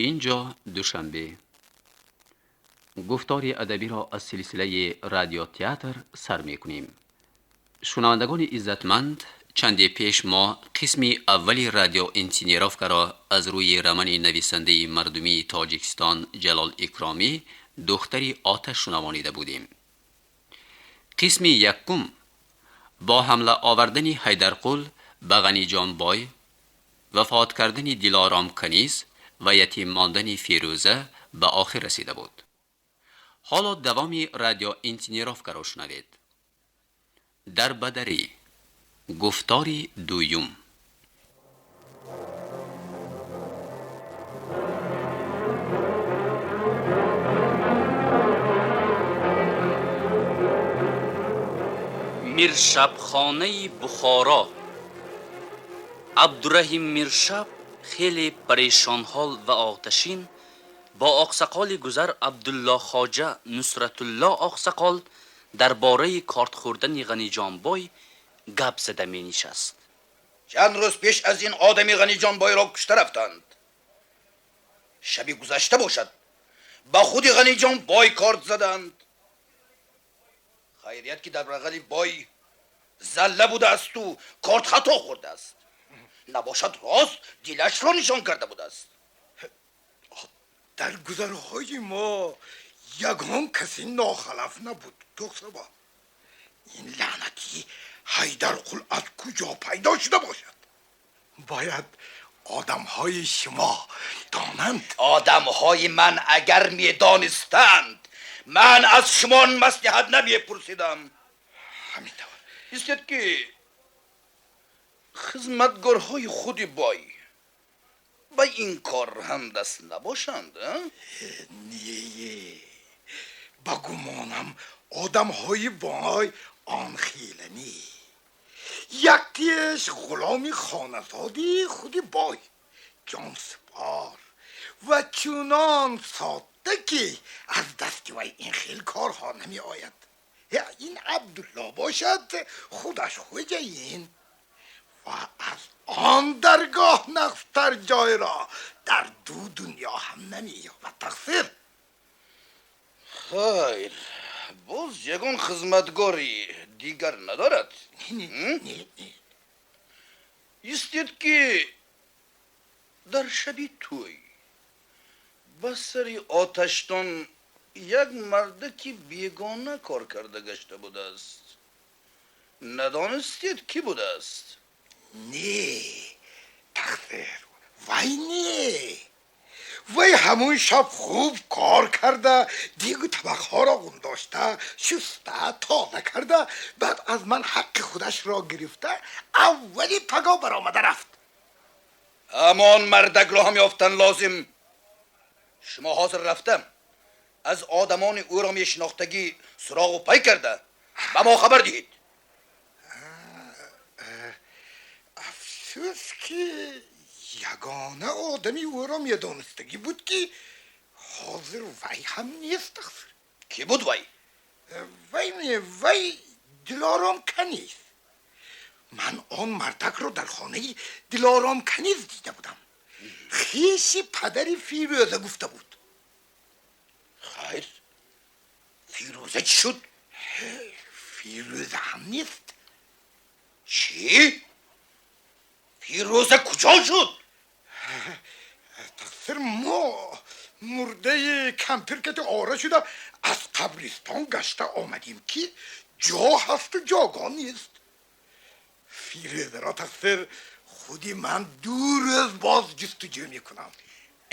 Инҷо Душанбе. Гуфтори адабиро аз силсилаи радиотеатр сар мекунем. Шунавандагони иззатманд, чанде пеш мо қисми аввали радиоинсценировкаро аз рӯи романи нависандаи мардумии Тоҷикистон Ҷалол Икромӣ «Духтари оташ» шунавонида будем. Қисми якум бо ҳамла овардани Ҳайдарқул ба Ғаниҷонбой, вафот кардани Дилором каниз ва ятим мондани Фирӯза ба охир расида буд. Ҳоло давоми радиоинсценировкаро шунавед. Дар бадарӣ. Гуфтори дуюм. Миршабхонаи Бухоро. Абдураҳим Миршаб хеле парешонҳол ва оташин бо оқсақоли гузар Абдулло Хоҷа Нусратулло оқсақол дар бораи корт хӯрдани Ғаниҷонбой гап зада менишаст. Чанд рӯз пеш аз ин одами Ғаниҷонбойро кушта рафтанд. Шаби гузашта бошад, ба худи Ғаниҷонбой корт заданд. Хайрият ки дар бағали бой залла будаасту корт хато хӯрдааст. Набошад, рост дилашро нишон карда будааст. Дар гузарҳои мо ягон касе нохалаф набуд, Тоқсаба. Ин лаънатӣ Ҳайдарқул аз куҷо пайдо шуда бошад? Бояд одамҳои шумо донанд. Одамҳои ман агар медонистанд, ман аз шумо маслиҳат намепурсидам. Ҳамин тавр. Истед ки хизматгорҳои худи бой ба ин кор ҳамдаст набошанд, а? Не, ба гумонам одамҳои бой он хела не. Яктиеш ғуломи хоназоди худи бой, ҷонсупор ва чунон содда, ки аз дасти вай ин хел корҳо намеояд. Ин Абдулло бошад, худаш хоҷаин ва аз он даргоҳ нағзтар ҷойро дар ду дунё ҳам намеёбад, тақсир. Хайр, боз ягон хизматгори дигар надорад? Не, не, не. Истед ки дар шаби тӯй ба сари оташдон як мардаки бегона кор карда гашта будааст. Надонистед, кӣ будааст? Не, тақсир, вай не. Вай ҳамун шаб хуб кор карда, дигу табақҳоро ғундошта, шуста, тоза карда, баъд аз ман ҳаққи худашро гирифта, аввали паго баромада рафт. Ҳамон мардакро ҳам ёфтан лозим. Шумо ҳозир рафта аз одамони ӯро мешинохтагӣ суроғу пай карда ба мо хабар диҳед. Афсӯс, ки ягона одами ӯро медонистагӣ буд, ки ҳозир вай ҳам нест, тақсир. Кӣ буд вай? Вай не, вай Дилором каниз. Ман он мардакро дар хонаи Дилором каниз дида будам. Хеши падари Фирӯза гуфта буд. Хайр, Фирӯза чӣ шуд? Фирӯза ҳам нест. Чӣ? Фирӯза куҷо шуд? Тақсир, мо мурдаи кампир кати ора шуда аз қабристон гашта омадем, ки ҷо ҳасту ҷогоҳ нест. Фирӯзаро, тақсир, худи ман 2 рӯз боз ҷустуҷӯ мекунам.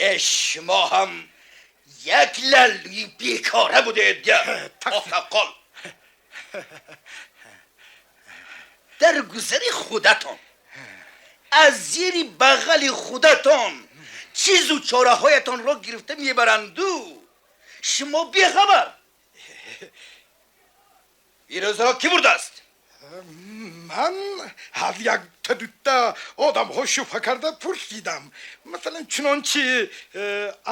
Э, шумо ҳам як лаллуи бекора будед, оқсақол. Дар гузари худатон, аз зери бағали худатон чизу чораҳоятонро гирифта мебаранду шумо бехабар. Фирӯзаро кӣ бурдааст? Ман аз якта дута одамҳо шубҳа карда пурсидам, масалан, чунончи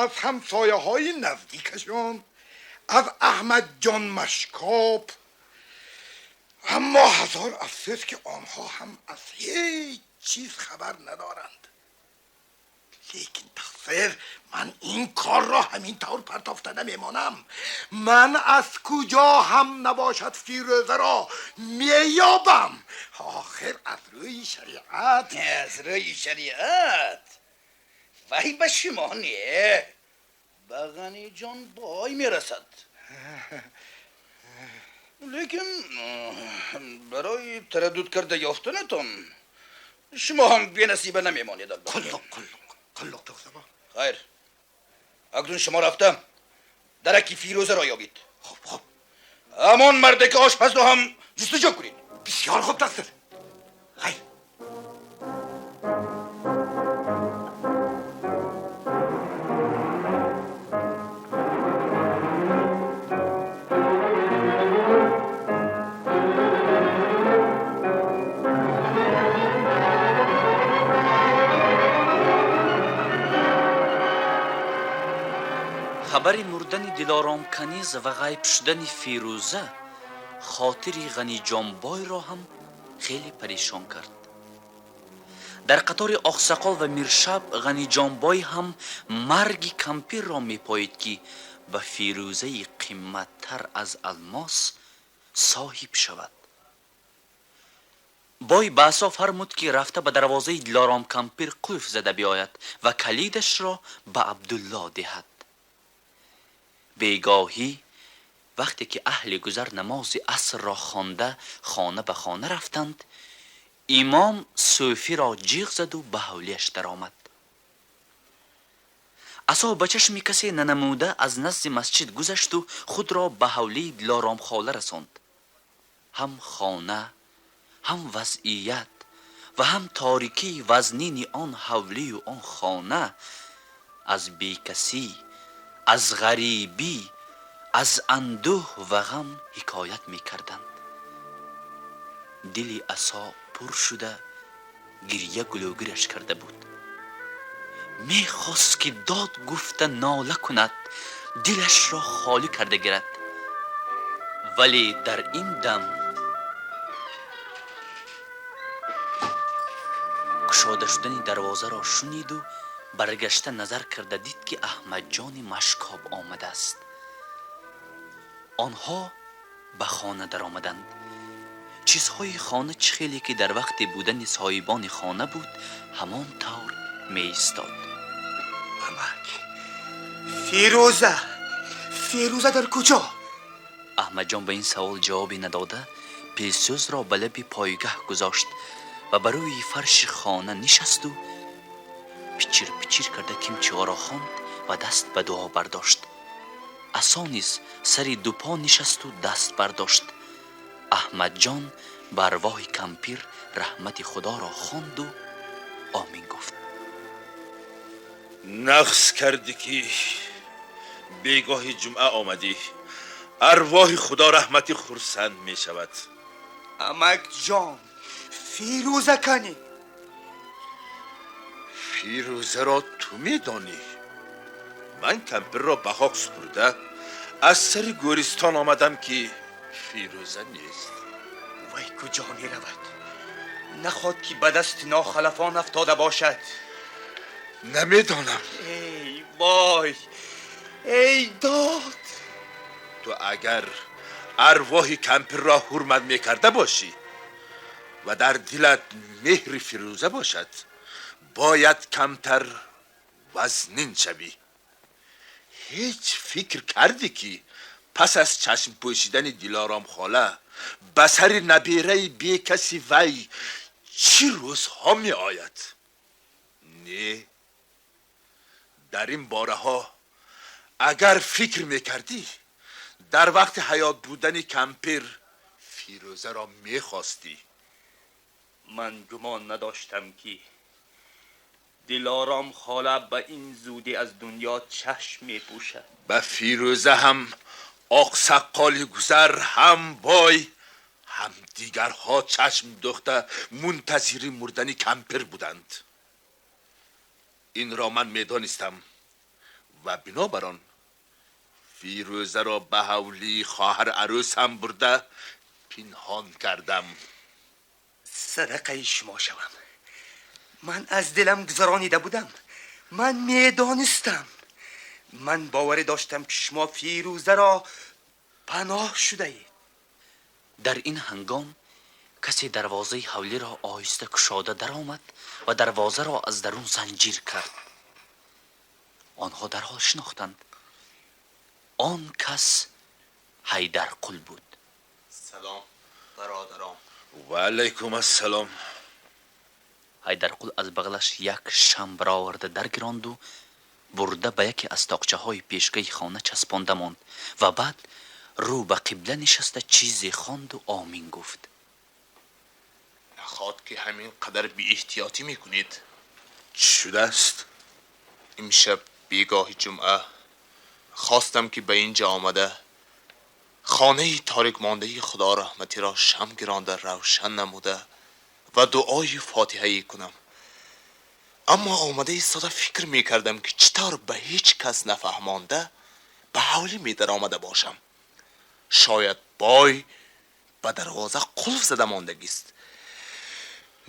аз ҳамсояҳои наздикашон, аз Аҳмадҷон Машкоб, аммо ҳазор афсӯс, ки онҳо ҳам аз ҳеҷ чиз хабар надоранд. Лекин тақсир Тақсир, ман ин корро ҳамин тавр партофта намемонам. Ман аз куҷо ҳам набошад Фирӯзаро меёбам. Охир аз рӯи шариат. Аз рӯи шариат вай ба шумо не, ба Ғаниҷон бой мерасад. Лекин барои тараддуд карда ёфтанатон шумо ҳам бенасиба намемонед. Қуллуқ, қуллуқ, қуллуқ тоқсаба. Хайр, акнун шумо рафта дараки Фирӯзаро ёбед. Хуб, хуб. Ҳамон марде ки ошпазро ҳам ҷустуҷӯ кунед. Бисёр хуб, тақсир. Хайр. Хабари мурдани Дилором каниз ва ғайб шудани Фирӯза хотири Ғаниҷонбойро ҳам хеле парешон кард. Дар қатори Оқсақол ва Миршаб Ғаниҷонбой ҳам марги кампирро мепоид, ки ба Фирӯзаи қимматтар аз алмос соҳиб шавад. Бой ба асо фармуд, ки рафта ба дарвозаи Дилором кампир қулф зада биёяд ва калидашро ба Абдулло диҳад. Бегоҳӣ вақте ки аҳли гузар намози асрро хонда хона ба хона рафтанд, имом сӯфиро ҷиғ заду ба ҳавлияш даромад. Асо ба чашми касе нанамуда аз назди масҷид гузашту худро ба ҳавлии Дилоромхола расонд. Ҳам хона, ҳам вазъият ва ҳам торикии вазнини он ҳавлию он хона аз бекасӣ, аз ғарибӣ, аз андӯҳ ва ғам ҳикоят мекарданд. Дили асо пур шуда гирья гулӯгираш карда буд. Мехост, ки дод гуфта нола кунад, дилашро холӣ карда гирад. Вале дар ин дам кушода шудани дарвозаро шуниду баргашта назар карда дид, ки Аҳмадҷони Машкоб омадааст. Онҳо ба хона даромаданд. Чизҳои хона чӣ хеле ки дар вақти будани соҳибони хона буд, ҳамон тавр меистод. Амак, Фирӯза, Фирӯза дар куҷо? Аҳмадҷон ба ин савол ҷавобе надода, пилсӯзро ба лаби пойгаҳ гузошт ва ба рӯи фарши хона нишасту пичир пичир карда кимчиҳоро хонд ва даст ба дуо бардошт. Асо низ сари дупо нишасту даст бардошт. Аҳмадҷон ба арвоҳи кампир раҳмати Худоро хонду омин гуфт. Нақс кардӣ, ки бегоҳи ҷумъа омадӣ. Арвоҳи Худо раҳмати хурсанд мешавад. Амакҷон, Фирӯза канӣ? Фирӯзаро ту медонӣ. Ман кампирро ба хок супурда аз сари гӯристон омадам, ки Фирӯза нест. Вай куҷо меравад? Наход ки ба дасти нохалафон афтода бошад. Намедонам. Эй вой, эй дод! Ту агар арвоҳи кампирро ҳурмат мекарда бошӣ ва дар дилат меҳри Фирӯза бошад, бояд камтар вазнин шавӣ. Ҳеҷ фикр кардӣ, ки пас аз чашм пӯшидани Дилором хола ба сари набераи бекаси вай чӣ рӯзҳо меояд? Не, дар ин бораҳо агар фикр мекардӣ, дар вақти ҳаёт будани кампир Фирӯзаро мехостӣ. Ман гумон надоштам, ки Дилором хола ба ин зудӣ аз дунё чашм мепӯшад. Ба Фирӯза ҳам Оқсаққоли гузар, ҳам бой, ҳам дигарҳо чашм духта мунтазири мурдани кампир буданд. Инро ман медонистам ва бинобар он Фирӯзаро ба ҳавлии хоҳар арӯсам бурда пинҳон кардам. Садақаи шумо шавам. Ман аз дилам гузаронида будам. Ман медонистам. Ман боварӣ доштам, ки шумо Фирӯзаро паноҳ шудаед. Дар ин ҳангом касе дарвозаи ҳавлиро оҳиста кушода даромад ва дарвозаро аз дарун занҷир кард. Онҳо дарҳол шинохтанд. Он кас Ҳайдарқул буд. Салом, бародарон. Ва алайкум ассалом. Ҳайдарқул аз бағалаш як шам бароварда даргиронду бурда ба яке аз тоқчаҳои пешгаи хона часпонда монд ва баъд рӯ ба қибла нишаста чизе хонду омин гуфт. Наход ки ҳамин қадар беэҳтиётӣ мекунед? Чӣ шудааст? Имшаб бегоҳи ҷумъа хостам, ки ба ин ҷо омада хонаи торикмондаи Худо раҳматиро шам гиронда равшан намуда ва дуои фотиҳае кунам. Аммо омада истода фикр мекардам, ки чӣ тавр ба ҳеҷ кас нафаҳмонда ба ҳавлӣ медаромада бошам. Шояд бой ба дарвоза қулф зада мондагист.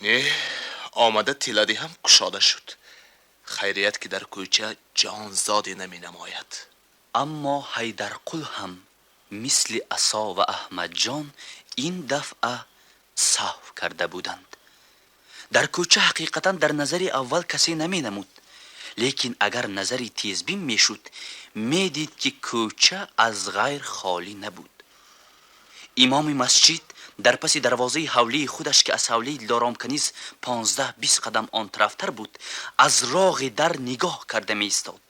Не, омада тиладӣ ҳам кушода шуд. Хайрият, ки дар кӯча ҷонзоде наменамояд. Аммо Ҳайдарқул ҳам мисли Асо ва Аҳмадҷон ин дафъа саҳв карда буданд. Дар кӯча ҳақиқатан дар назари аввал касе наменамуд, лекин агар назари тезбин мешуд, медид, ки кӯча аз ғайр холӣ набуд. Имоми масҷид дар паси дарвозаи ҳавлии худаш, ки аз ҳавлии Дилоромканиз 15-20 қадам он тарафтар буд, аз роғи дар нигоҳ карда меистод.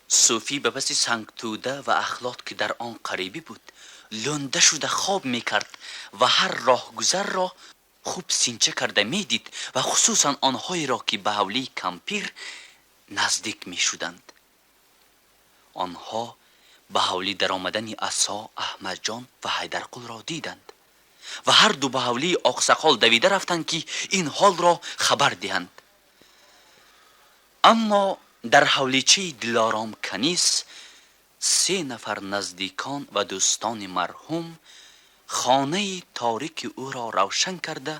Сӯфӣ ба паси сангтӯда ва ахлот, ки дар он қарибӣ буд, лӯнда шуда хоб мекард ва ҳар роҳгузарро хуб синча карда медид ва хусусан онҳоеро, ки ба ҳавлии кампир наздик мешуданд. Онҳо ба ҳавлӣ даромадани Асо, Аҳмадҷон ва Ҳайдарқулро диданд ва ҳарду ба ҳавлии оқсақол давида рафтанд, ки ин ҳолро хабар диҳанд. Аммо дар ҳавличаи Дилором Каниз се нафар наздикон ва дӯстони марҳум хонаи торики ӯро равшан карда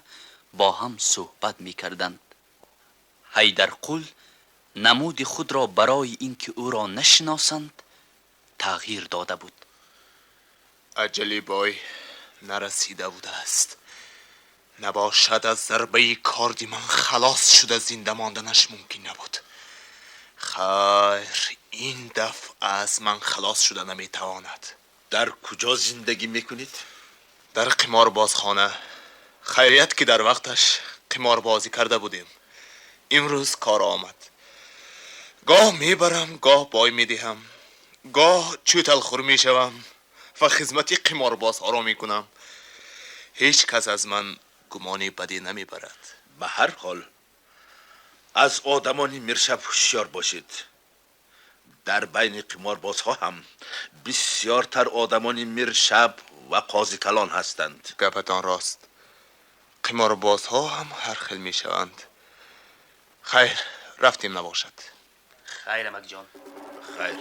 бо ҳам суҳбат мекарданд. Ҳайдарқул намуди худро барои ин ки ӯро нашиносанд тағйир дода буд. Аҷали бой нарасида будааст. Набошад, аз зарбаи корди ман халос шуда зинда монданаш мумкин набуд. Хайр, ин дафъа аз ман халос шуда наметавонад. Дар куҷо зиндагӣ мекунед? Дар қиморбозхона. Хайрият, ки дар вақташ қиморбозӣ карда будем. Имрӯз кор омад. Гоҳ мебарам, гоҳ бой медиҳам, гоҳ чӯталхӯр мешавам ва хизмати қиморбозҳоро мекунам. Ҳеҷ кас аз ман гумони бадӣ намебарад. Ба ҳар ҳол, аз одамони Миршаб ҳушёр бошед. Дар байни қиморбозҳо ҳам бисёртар одамони Миршаб ва қозикалон ҳастанд. Гапатон рост, қиморбозҳо ҳам ҳар хел мешаванд. Хайр, рафтем набошад. Хайр, амакҷон. Хайр.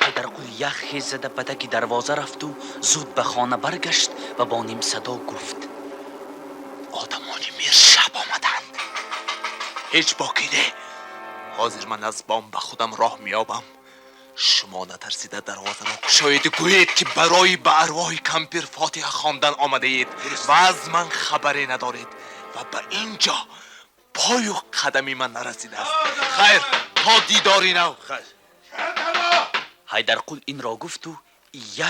Ҳайдарқул як хез зада ба таги дарвоза рафту зуд ба хона баргашт ва бо нимсадо гуфт: Одамони Миршаб омаданд. Ҳеҷ боке не. Ҳозир ман аз бом ба худам роҳ меёбам. Шумо натарсида дарвозаро кушоед, гӯед, ки барои ба арвоҳи кампир фотиҳа хондан омадаед ва аз ман хабаре надоред ва ба ин ҷо пою қадами ман нарасидааст. Хайр, то дидори нав. Хайр. Ҳайдарқул инро гуфту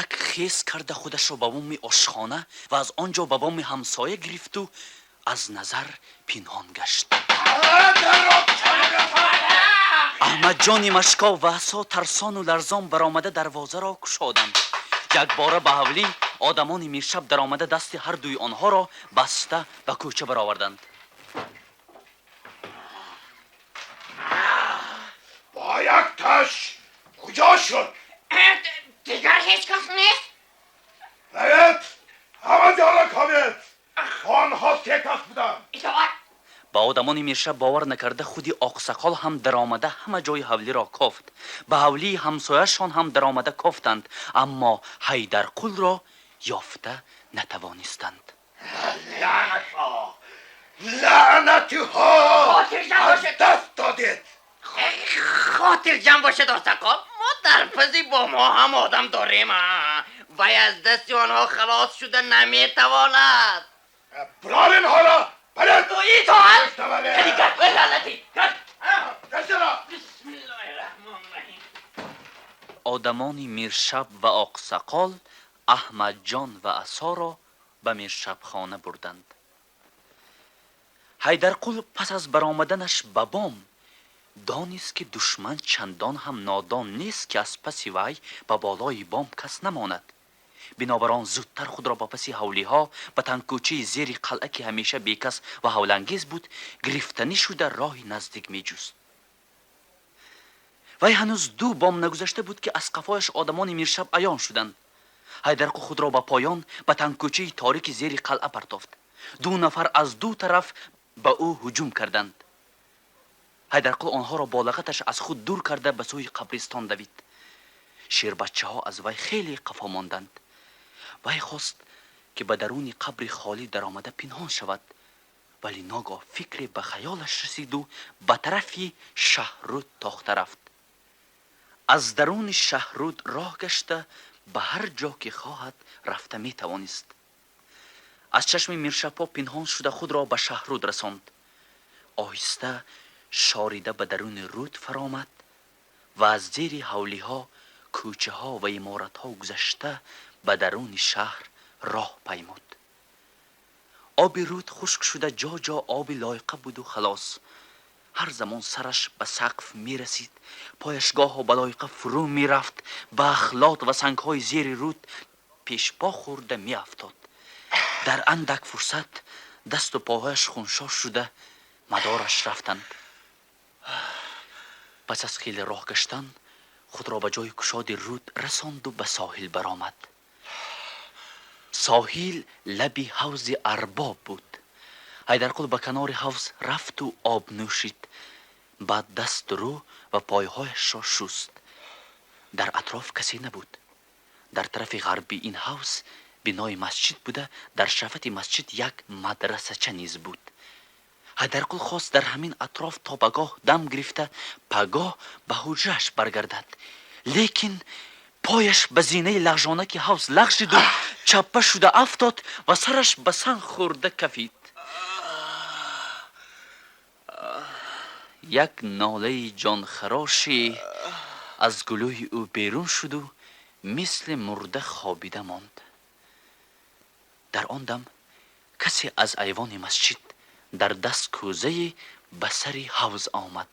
як хез карда худашро ба боми ошхона ва аз он ҷо ба боми ҳамсоя гирифту аз назар пинҳон гашт. Аҳмадҷони Машков ва Асо тарсону ларзон баромада дарвозаро кушоданд. Якбора ба ҳавлӣ одамони Миршаб даромада дасти ҳардуи онҳоро баста ба кӯча бароварданд. Бо як таш куҷо шуд? Дигар ҳеҷ кас нест. Равед, ҳама ҷоро ковед. Онҳо се кас буданд. Итоат. Ба одамони Миршаб бовар накарда, худи оқсақол ҳам даромада ҳама ҷои ҳавлиро кофт. Ба ҳавлии ҳамсояшон ҳам даромада кофтанд, аммо Ҳайдарқулро ёфта натавонистанд. Лаънатҳо! لعنتی ها از دست دادید. خاطر جمع باشد آقسقال، ما در پسی با ما هم آدم داریم و از دست آنها خلاص شده نمیتواند. برارین حالا برد ایتال لعنتی. بسم الله الرحمن الرحیم. آدمان میرشب و آقسقال احمد جان و عصا را به میرشب خانه بردند. حیدرقل پس از برآمدنش به بام دانست که دشمن چندان هم نادان نیست که از پس وی به بالای بام کس نماند. بنابران زودتر خود را با پس حولی ها به تنگ زیر قلعه که همیشه بیکس و هولانگیز بود گرفتنی شده راه نزدیک می جست. وی هنوز دو بام نگذشته بود که از قفایش آدمان میرشب عیان شدند. حیدرقل خود را به پایان به تنگ تاریک زیر قلعه پرتافت. دو نفر از دو طرف به او هجوم کردند. حیدرقل آنها را با لغتش از خود دور کرده به سوی قبرستان دوید. شیر بچه ها از وی خیلی قفا ماندند. وی خواست که به درون قبر خالی در آمده پنهان شود، ولی ناگاه فکر به خیالش رسید و به طرف شهرود تاخته رفت. از درون شهرود راه گشته به هر جا که خواهد رفته می توانست. از چشم میرشپا پنهان شده خود را به شهرود رساند. آهسته شاریده به درون رود فرامد و از زیر حولی ها، کوچه ها و عمارت ها گذشته به درون شهر راه پیمود. آب رود خشک شده جا جا آب لایقه بود و خلاص. هر زمان سرش به سقف می رسید، پایش گاه به لایقه فرو می رفت، به اخلاط و سنگ های زیر رود پیش پا خورده می افتاد. در اندک فرصت دست و پاهایش خونشا شده مدارش رفتند. پس از خیلی راه گشتن خود را به جای کشاد رود رساند و به ساحل برآمد. ساحل لبی حوض ارباب بود. حیدرقل به کنار حوض رفت و آب نوشید. بعد دست رو و پایهایش را شست. در اطراف کسی نبود. در طرف غربی این حوض بنای مسجد بوده، در شفت مسجد یک مدرسه نیز بود. حیدرقل خواست در همین اطراف تا پگاه دم گرفته پگاه به حجره‌اش برگردد، لیکن پایش به زینه لغژانک حوض لغزید و چپه شده افتاد و سرش به سنگ خورده کفید. یک ناله جانخراشی از گلوی او بیرون شد و مثل مرده خوابیده ماند. در آن دم کسی از ایوان مسجد در دست کوزه به سر حوض آمد.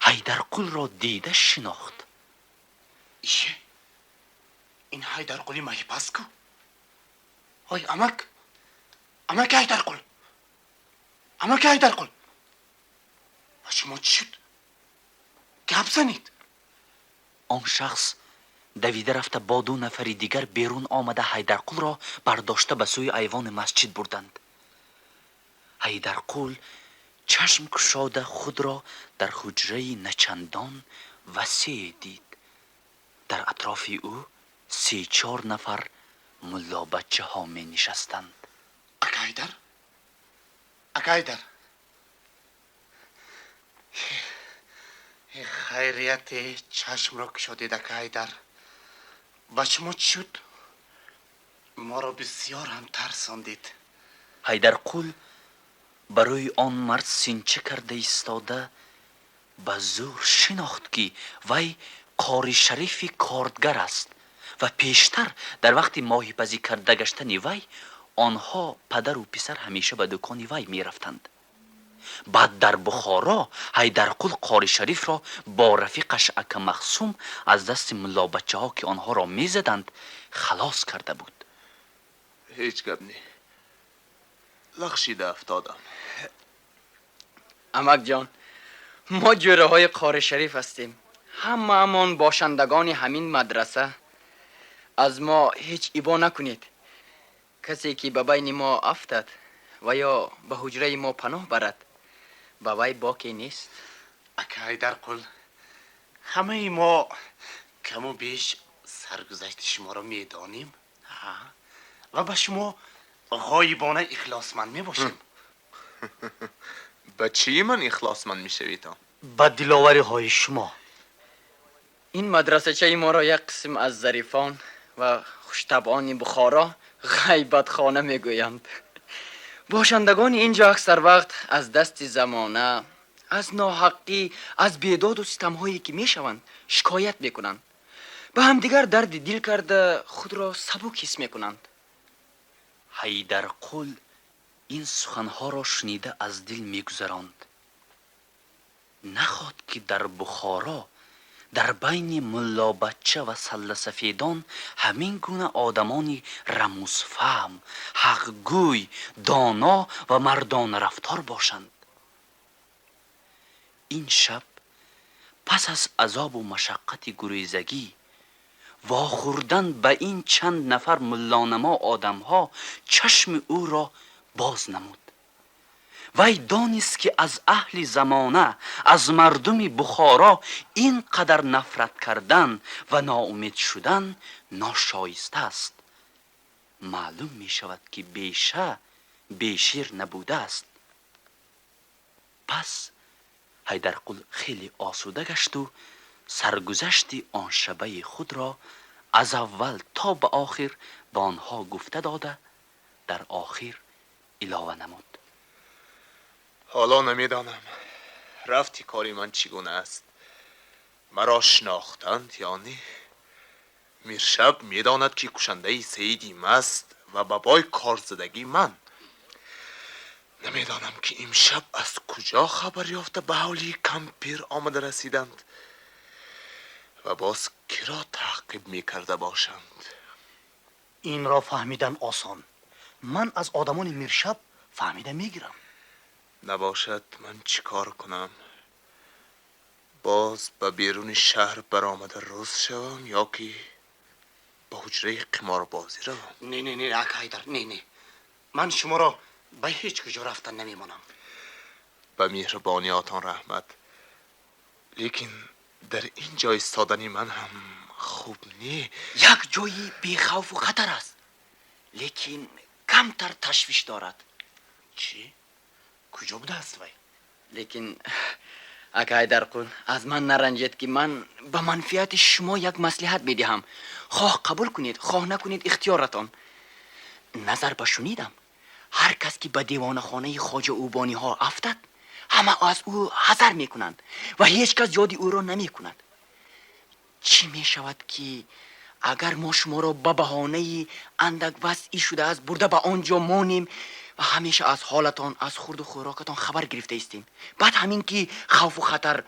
حیدرقل را دیده شناخت. ایشه، این حیدرقلی ماهی پس کو؟ های امک، امک حیدرقل، امک حیدرقل، و شما چی شد؟ گپ زنید. آن شخص دویده رفته با دو نفر دیگر بیرون آمده حیدرقل را برداشته به سوی ایوان مسجد بردند. حیدرقل چشم گشاده خود را در حجره نچندان وسیع دید. در اطراف او 3-4 نفر ملا بچه ها می نشستند. اکا حیدر، اکا حیدر، خیریت چشم را گشادید اکا حیدر. با شما چی شد؟ ما را بسیار هم ترساندید. حیدرقل برای آن مرد سینچه کرده ایستاده به زور شناخت که وی قاری شریف کاردگر است و پیشتر در وقت ماهی پزی کرده گشتن وی آنها پدر و پسر همیشه به دکان وی می رفتند. بعد در بخارا حیدرقل قاری شریف را با رفیقش اکا مخصوم از دست ملا بچه ها که آنها را می زدند خلاص کرده بود. هیچ گپ نی، لغشیده افتادم. امک جان، ما جوره های قاری شریف هستیم، همه همان باشندگان همین مدرسه. از ما هیچ ایبا نکنید. کسی که به بین ما افتد و یا به حجره ما پناه برد به وی باکی نیست. اکا حیدرقل، همه ما کم و بیش سرگذشت شما را میدانیم و به شما غایبانه اخلاصمند می باشیم. Ба чӣ ман ихлосманд мешавитон? Ба диловариҳои шумо. Ин мадрасачаи моро як қисм аз зарифон ва хуштабъони Бухоро ғайбатхона мегӯянд. Бошандагони ин ҷо аксар вақт аз дасти замона, аз ноҳаққӣ, аз бедоду ситамҳое ки мешаванд, шикоят мекунанд. Ба ҳамдигар дарди дил карда, худро сабук ҳис мекунанд. Ҳайдарқул ин суханҳоро шунида аз дил мегузаронд. Нахоҳад ки дар Бухоро дар байни муллобачча ва салласафедон ҳамин гуна одамони рамузфаҳм, ҳақгӯй, доно ва мардонарафтор бошанд. Ин шаб пас аз азобу машаққати гурезагӣ вохӯрдан ба ин чанд нафар муллонамо одамҳо чашми ӯро боз намуд. Вай донист ки аз аҳли замона, аз мардуми Бухоро ин қадар нафрат кардан ва ноумед шудан ношоиста аст. Маълум мешавад ки беша бешир набудааст. Пас Ҳайдарқул хеле осуда гашту саргузашти он шабаи худро аз аввал то ба охир ба онҳо гуфта дода, дар охир илова намуд. Ҳоло намедонам рафти кори ман чӣ гуна аст. Маро шинохтанд ё не? Миршаб медонад ки кушандаи Саиди маст ва бабои корзадагии ман. Намедонам ки имшаб аз куҷо хабар ёфта ба ҳавлии кампир омада расиданд ва боз киро таъқиб мекарда бошанд. Инро фаҳмидан осон. Ман аз одамони Миршаб фаҳмида мегирам. Набошад ман чӣ кор кунам? Боз ба беруни шаҳр баромада рӯз шавам ё ки ба ҳуҷраи қиморбозӣ равам? Не, не, не, ака Ҳайдар, не, не. Ман шуморо ба ҳеҷ куҷо рафтан намемонам. Ба меҳрубониётон раҳмат. Лекин дар ин ҷо истодани ман ҳам хуб не. Як ҷои бехавфу хатар аст, лекин камтар ташвиш дорад. Чӣ? Куҷо будааст вай? Лекин ака Ҳайдарқул, аз ман наранҷед ки ман ба манфиати шумо як маслиҳат медиҳам. Хоҳ қабул кунед, хоҳ накунед, ихтиёратон. Назар ба шунидам, ҳар кас ки ба девонахонаи хоҷа Убониҳо афтад, ҳама аз ӯ ҳазар мекунанд ва ҳеҷ кас ёди ӯро намекунад. Чӣ мешавад ки агар мо шуморо ба баҳонаи андак вазъӣ шудааст бурда ба он ҷо монем ва ҳамеша аз ҳолатон, аз хурду хӯрокатон хабар гирифта истем. Баъд ҳамин ки хавфу хатар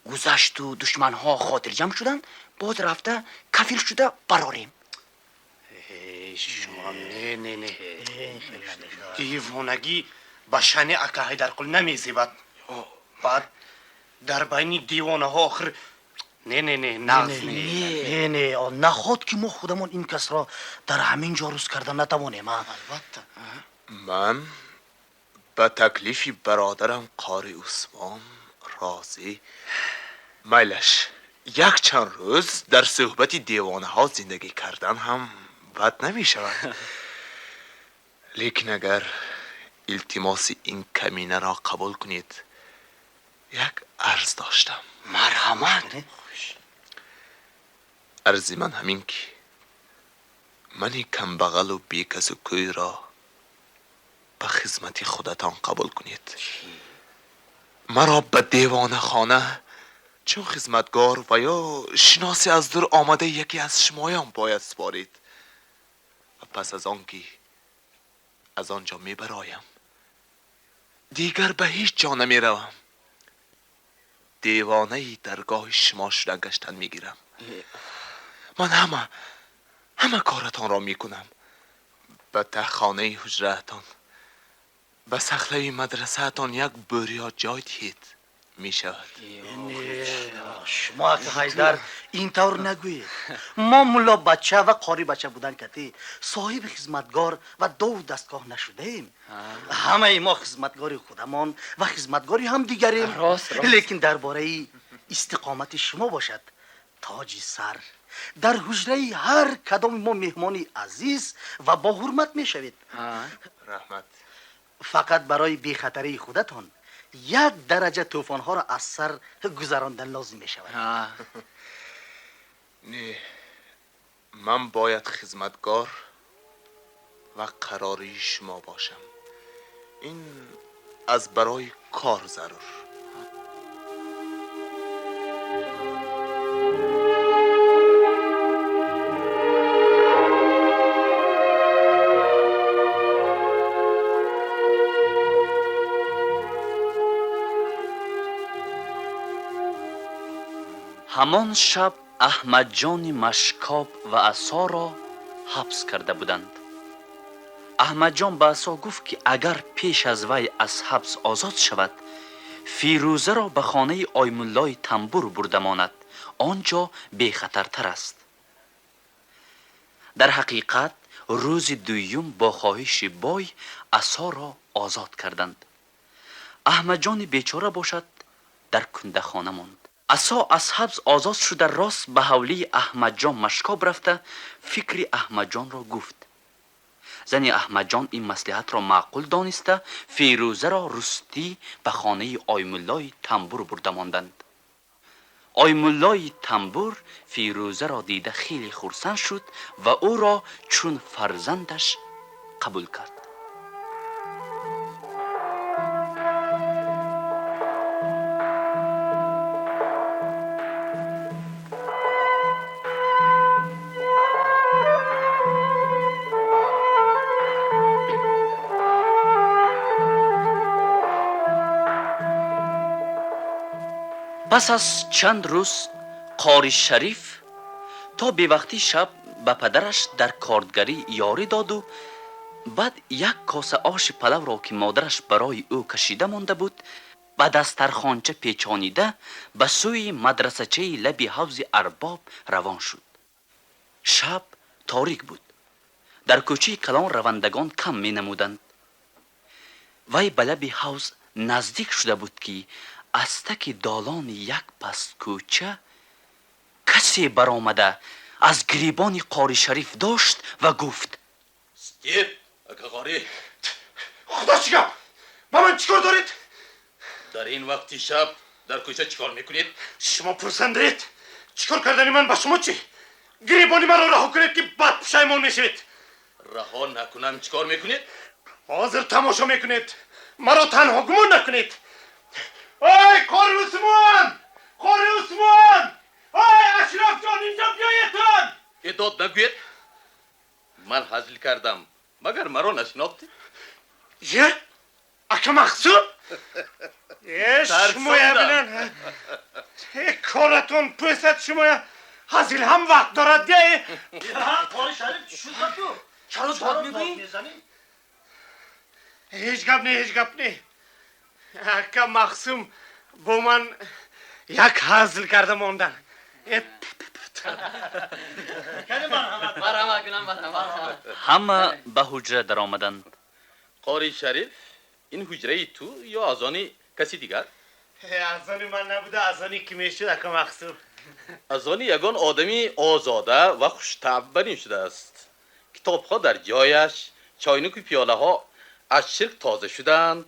гузашту душманҳо хотирҷамъ шуданд, боз рафта кафил шуда барорем. Шумо не, не, не. Девонагӣ ба шани ака Ҳайдарқул намезебад. Баъд дар байни девонаҳо охир не, не, не, нағз не. Не, не, наход ки мо худамон ин касро дар ҳамин ҷо рӯз карда натавонем, а? Албатта. Ман ба таклифи бародарам Қори Усмон розӣ. Майлаш, якчанд рӯз дар суҳбати девонаҳо зиндагӣ кардан ҳам бад намешавад. Лекин агар илтимоси ин каминаро қабул кунед, як арз доштам. Марҳамат. Арзи ман ҳамин ки мани камбағалу бекасу кӯйро ба хизмати худатон қабул кунед. Маро ба девонахона чун хизматгор ва ё шиносе аз дур омадаи яке аз шумоён бояд супорид ва пас аз он ки аз он ҷо мебароям, дигар ба ҳеҷ ҷо намеравам. Девонаи даргоҳи шумо шуда гаштан мегирам. Ман ҳама коратонро мекунам. Ба таҳхонаи ҳуҷраатон, ба сахлаи мадрасаатон як бӯриё ҷой диҳед мешавад. Шумо ака Ҳайдар ин тавр нагӯед. Мо мулло бача ва қори бача будан кати соҳиби хизматгор ва дову дастгоҳ нашудаем. Ҳамаи мо хизматгори худамон ва хизматгори ҳамдигарем. Рост, рост. Лекин дар бораи истиқомати шумо бошад, тоҷи сар дар ҳуҷраи ҳар кадоми мо меҳмони азиз ва бо ҳурмат мешавед. Раҳмат. Фақат барои бехатарии худатон як дараҷа тӯфонҳоро аз сар гузарондан лозим мешавад. Не, ман бояд хизматгор ва қарории шумо бошам. Ин аз барои кор зарур. Ҳамон шаб Аҳмадҷони Машкоб ва Асоро ҳабс карда буданд. Аҳмадҷон ба Асо гуфт, ки агар пеш аз вай аз ҳабс озод шавад, Фирӯзаро ба хонаи Оймуллои Тамбур бурда монад. Он ҷо бехатартар аст. Дар ҳақиқат рӯзи дуюм бо хоҳиши бой Асоро озод карданд. Аҳмадҷони бечора бошад дар кундахона монд. Асо аз ҳабс озод шуда рост ба ҳавлии Аҳмадҷон Машкоб рафта фикри Аҳмадҷонро гуфт. Зани Аҳмадҷон ин маслиҳатро маъқул дониста Фирӯзаро рустӣ ба хонаи Оймуллои Тамбур бурда монданд. Оймуллои Тамбур Фирӯзаро дида хеле хурсанд шуд ва ӯро чун фарзандаш қабул кард. Пас аз чанд рӯз Қори Шариф то бевақтии шаб ба падараш дар кордгарӣ ёрӣ доду баъд як коса оши палавро, ки модараш барои ӯ кашида монда буд, ба дастархонча печонида ба сӯи мадрасачаи лаби ҳавзи Арбоб равон шуд. Шаб торик буд. Дар кӯчаи калон равандагон кам менамуданд. Вай ба лаби ҳавз наздик шуда буд, ки аз таки долони як пасткӯча касе баромада аз гиребони Қори Шариф дошт ва гуфт: Степ, ака Қори. Худо чӣ гап? Ба ман чӣ кор доред? Дар ин вақти шаб дар кӯча чӣ кор мекунед? Шумо пурсандаед. Чӣ кор кардани ман ба шумо чӣ? Гиребони маро раҳо кунед, ки бад пушаймон мешавед. Раҳо накунам чӣ кор мекунед? Ҳозир тамошо мекунед. Маро танҳо гумон накунед. Ой, Қори Усмон! Қори Усмон! Ой, Ашрафҷон, инҷо биёедтон! Дод нагӯед. Ман ҳазл кардам. Магар маро нашинохтед? Е? Ака Мақсуд? Е, шумоя бинан. Е, коратон пӯсад шумоя. Ҳазил ҳам вақт дорад, е. Қори Шариф, чӣ шуд ба ту? Чаро дод мегӯӣ? Ҳеҷ гап не, ҳеҷ гап не. Ака Мақсум бо ман як ҳазл карда мондан. Ҳама ба ҳуҷра даромаданд. Қори Шариф, ин ҳуҷраи ту ё аз они каси дигар? Аз они ман набуда, аз они ки мешуд, ака Мақсум? Аз они ягон одами озода ва хуштабъ барин шудааст. Китобҳо дар ҷояш, чойнуку пиёлаҳо аз чирк тоза шуданд.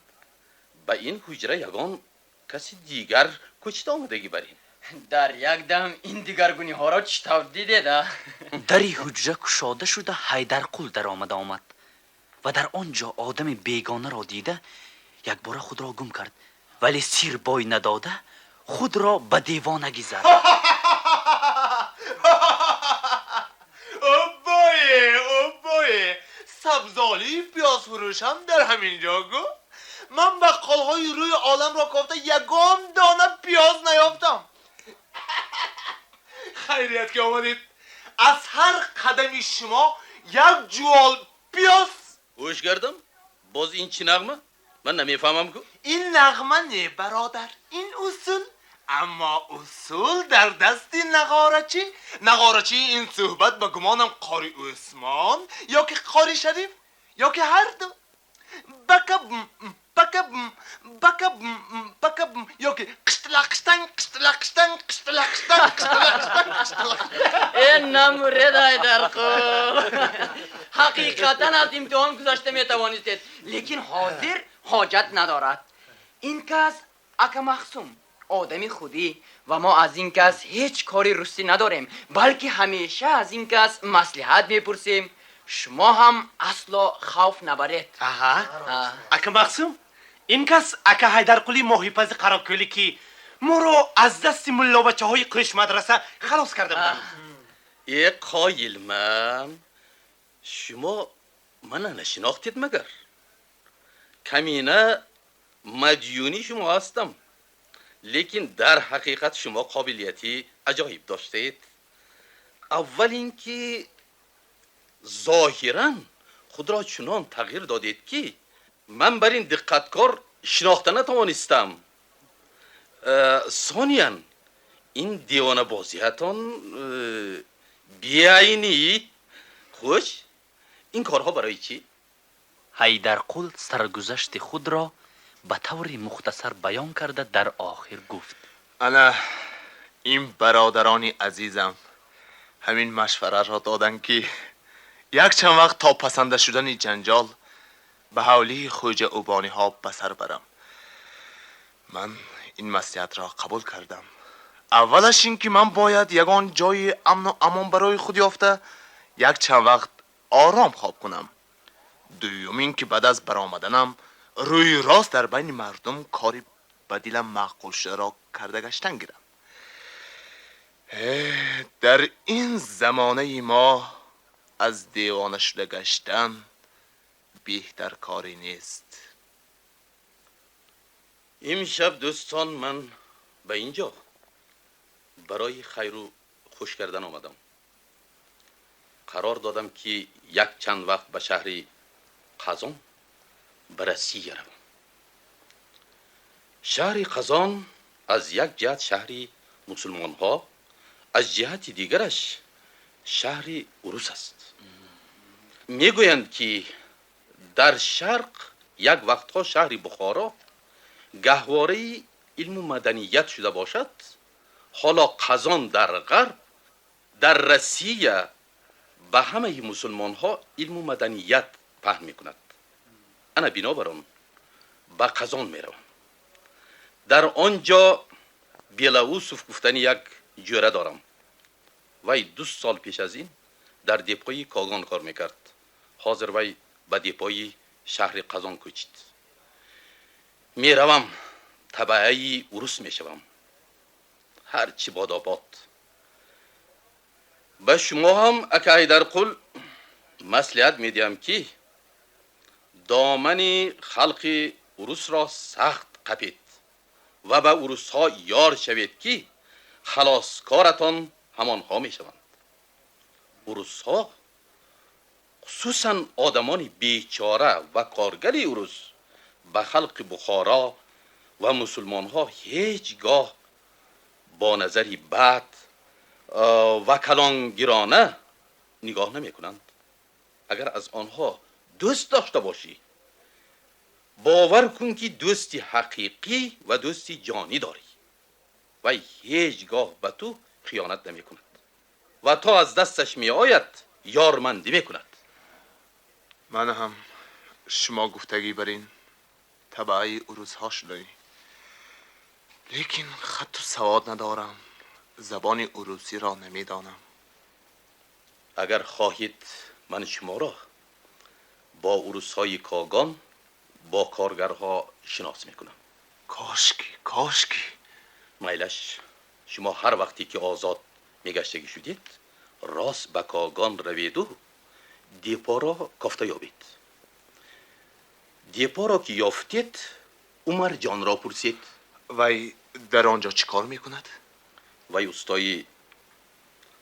Ба ин ҳуҷра ягон каси дигар кӯчида омадагӣ бар ин. Дар як дам ин дигаргуниҳоро чӣ тавр дидед, а? Дари ҳуҷра кушода шуда Ҳайдарқул даромада омад ва дар он ҷо одами бегонаро дида якбора худро гум кард, вале сир бой надода худро ба девонагӣ зад. Оббое, оббое, сабзолии пиёзфурӯшам дар ҳамин ҷо гу. Ман баққолҳои рӯи оламро кофта ягон дона пиёз наёфтам. Хайрият ки омадед. Аз ҳар қадами шумо як ҷувол пиёз. Гӯш кардам. Боз ин чӣ нағма? Ман намефаҳмам ку. Ин нағма не, бародар, ин усул. Аммо усул дар дасти нағорачӣ. Нағорачии ин суҳбат ба гумонам Қори Усмон ё ки Қори Шариф ё ки ҳар ду. Бака бака бака бака ёки қиштилақиштан қиштилақиштан қиштилақиштан қиштилақиштан қиштилақ. Э, намуред, Ҳайдарқул, ҳақиқатан аз имтиҳон гузашта метавонистед, лекин ҳозир ҳоҷат надорад. Ин кас ака Махсум одами худӣ ва мо аз ин кас ҳеҷ кори рустӣ надорем, балки ҳамеша аз ин кас маслиҳат мепурсем. Шумо ҳам асло хавф набаред. Аҳа, ака Махсум, ин кас ака Ҳайдарқули моҳипази Қаракӯлӣ, ки моро аз дасти муллобачаҳои қӯшмадраса халос карда буданд. Э, қоилман, шумо мана нашинохтед магар? Камина мадюни шумо ҳастам, лекин дар ҳақиқат шумо қобилияти аҷоиб доштаед. Аввал ин ки зоҳиран худро чунон тағйир додед, ки ман бар ин диққаткор шинохта натавонистам. Сониян, ин девонабозиятон беайнӣ. Хуш, ин корҳо барои чӣ? Ҳайдарқул саргузашти худро ба таври мухтасар баён карда, дар охир гуфт: Ана ин бародарони азизам ҳамин машваратро доданд, ки як чанд вақт то пасанда шудани ҷанҷол ба ҳавлии хоҷа Убониҳо ба сар барам. Ман ин маслиҳатро қабул кардам. Аввалаш ин ки ман бояд ягон ҷои амну амон барои худ ёфта, як чанд вақт ором хоб кунам. Дуюм ин ки баъд аз баромаданам рӯи рост дар байни мардум кори ба дилам маъқул шударо карда гаштан гирам. Дар ин замонаи мо аз девона шуда гаштан беҳтар коре нест. Имшаб, дӯстон, ман ба ин ҷо барои хайру хуш кардан омадам. Қарор додам, ки як чанд вақт ба шаҳри Қазон, ба Россия равам. Шаҳри Қазон аз як ҷиҳат шаҳри мусулмонҳо, аз ҷиҳати дигараш шаҳри урус аст. Мегӯянд, ки дар шарқ як вақтҳо шаҳри Бухоро гаҳвораи илму маданият шуда бошад, ҳоло Қазон дар ғарб, дар Россия ба ҳамаи мусулмонҳо илму маданият паҳн мекунад. Ана бинобар он ба Қазон меравам. Дар он ҷо Белоусов гуфтани як ҷӯра дорам. Вай 2 сол пеш аз ин дар депои Когон кор мекард. Ҳозир вай ба депои шаҳри Қазон кӯчид. Меравам, табаъаи урус мешавам. Ҳар чӣ бодобод. Ба шумо ҳам, ака Ҳайдарқул, маслиҳат медиҳам, ки домани халқи урусро сахт қапед ва ба урусҳо ёр шавед, ки халоскоратон ҳамонҳо мешаванд. Урусҳо, хусусан одамони бечора ва коргари урус, ба халқи Бухоро ва мусулмонҳо ҳеҷ гоҳ бо назари бад ва калонгирона нигоҳ намекунанд. Агар аз онҳо дӯст дошта бошӣ, бовар кун, ки дӯсти ҳақиқӣ ва дӯсти ҷонӣ дорӣ. Вай ҳеҷ гоҳ ба ту хиёнат намекунад ва то аз дасташ меояд ёрмандӣ мекунад. Ман ҳам шумо гуфтагӣ бар ин табаъаи урусҳо шудаӣ, лекин хатту савод надорам, забони урусиро намедонам. Агар хоҳед, ман шуморо бо урусҳои Когон, бо коргарҳо шинос мекунам. Кошки, кошки. Майлаш, шумо ҳар вақте ки озод мегаштагӣ шудед, рост ба Когон раведу депоро кофта ёбед. Депоро ки ёфтед, Умарҷонро пурсед. Вай дар он ҷо чӣ кор мекунад? Вай устои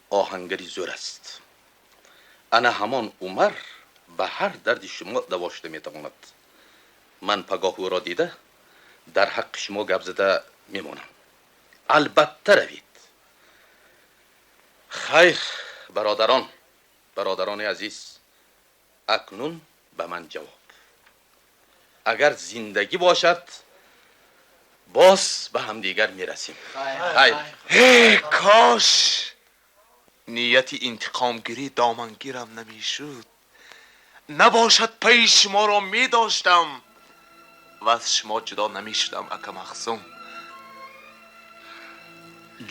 оҳангари зӯр аст. Ана ҳамон Умар ба ҳар дарди шумо даво шуда метавонад. Ман пагоҳ ӯро дида, дар ҳаққи шумо гап зада мемонам. Албатта равед. Хайр, бародарон, бародарони азиз, акнун ба ман ҷавоб. Агар зиндагӣ бошад, боз ба ҳамдигар мерасем. Хайр. Эй кош нияти интиқомгирӣ домангирам намешуд. Набошад пайи шуморо медоштам ва аз шумо ҷудо намешудам, ака Махсум.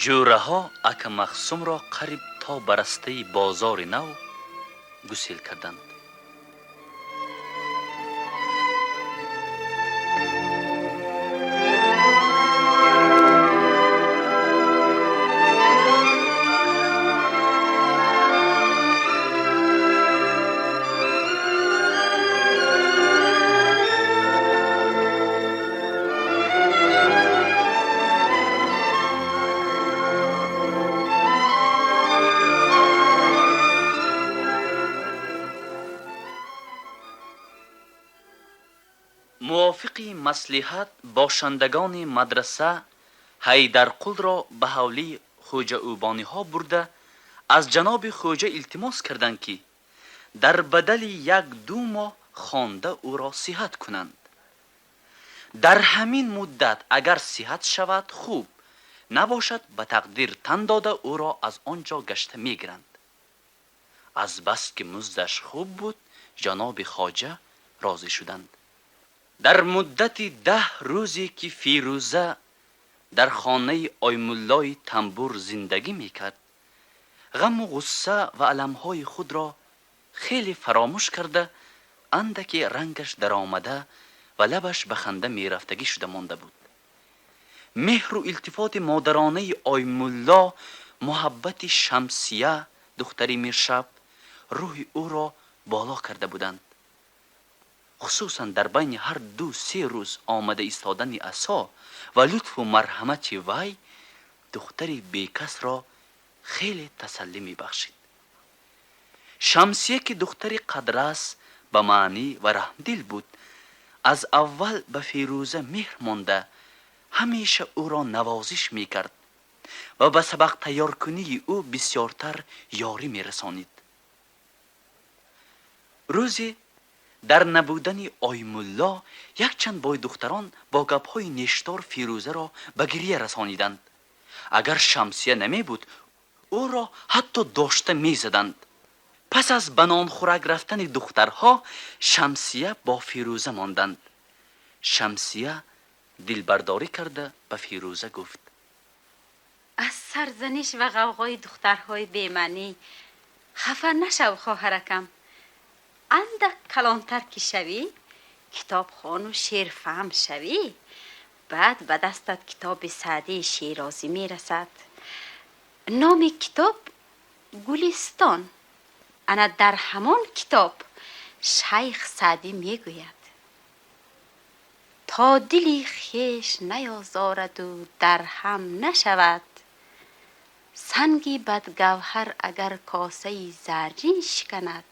Ҷӯраҳо ака Махсумро қариб то ба растаи бозори нав гусел карданд. Мувофиқи маслиҳат бошандагони мадраса Ҳайдарқулро ба ҳавлии хоҷа Ӯбониҳо бурда, аз ҷаноби хоҷа илтимос карданд, ки дар бадали як-ду моҳ хонда ӯро сиҳат кунанд. Дар ҳамин муддат агар сиҳат шавад хуб, набошад ба тақдир тан дода ӯро аз он ҷо гашта мегиранд. Аз бас ки муздаш хуб буд, ҷаноби хоҷа розӣ шуданд. Дар муддати 10 рӯзе ки Фирӯза дар хонаи Оймуллои Тамбур зиндагӣ мекард, ғаму ғусса ва аламҳои худро хеле фаромӯш карда, андаке рангаш даромада ва лабаш ба ханда мерафтагӣ шуда монда буд. Меҳру илтифоти модаронаи Оймулло, муҳаббати Шамсия, духтари Миршаб, рӯҳи ӯро боло карда буданд. Хусусан дар байни ҳар 2-3 рӯз омада истодани асо ва лутфу марҳамати вай духтари бекасро хеле тасаллӣ мебахшид. Шамсия, ки духтари қадрас, ба маънӣ ва раҳмдил буд, аз аввал ба Фирӯза меҳр монда, ҳамеша ӯро навозиш мекард ва ба сабақ тайёркунии ӯ бисёртар ёрӣ мерасонид. Рӯзе дар набудани Оймулло якчанд бойдухтарон бо гапҳои нештор Фирӯзаро ба гирия расониданд. Агар Шамсия намебуд, ӯро ҳатто дошта мезаданд. Пас аз ба нонхӯрак рафтани духтарҳо Шамсия бо Фирӯза монданд. Шамсия дилбардорӣ карда ба Фирӯза гуфт: аз сарзаниш ва ғавғои духтарҳои бемаънӣ хафа нашав, хоҳаракам. Андак калонтар ки шавӣ, китобхону шеърфаҳм шавӣ, баъд ба дастат китоби Саъдии Шерозӣ мерасад. Номи китоб Гулистон. Ана дар ҳамон китоб шайх Саъдӣ мегӯяд: то дили хеш наёзораду дарҳам нашавад, санги бадгавҳар агар косаи заррин шиканад,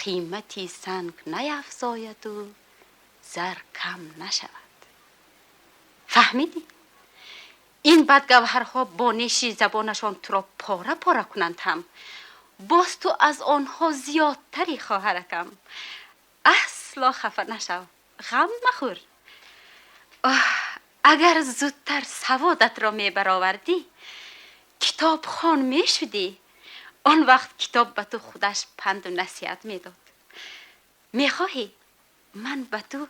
қимати санг наяфзояду зар кам нашавад. Фаҳмидӣ? Ин бадгавҳарҳо бо неши забонашон туро пора пора кунанд ҳам, боз ту аз онҳо зиёдтари, хоҳаракам. Асло хафа нашав, ғам махӯр. Агар зудтар саводатро мебаровардӣ, китобхон мешудӣ, он вақт китоб ба ту худаш панду насиҳат медод. Мехоҳӣ ман ба ту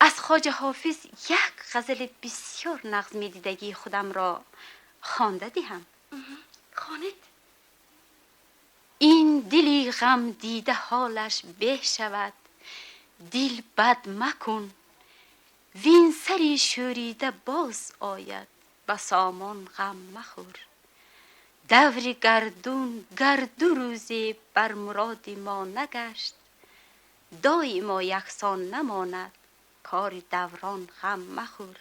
аз хоҷа Ҳофиз як ғазали бисёр нағз медидагии худамро хонда диҳам? Хонед. Ин дили ғам дида ҳолаш беҳ шавад, дил бад макун, вин сари шӯрида боз ояд, ба сомон ғам махӯр. Даври гардун гарду рӯзе бар муроди мо нагашт, доимо яксон намонад кори даврон ғам махӯр.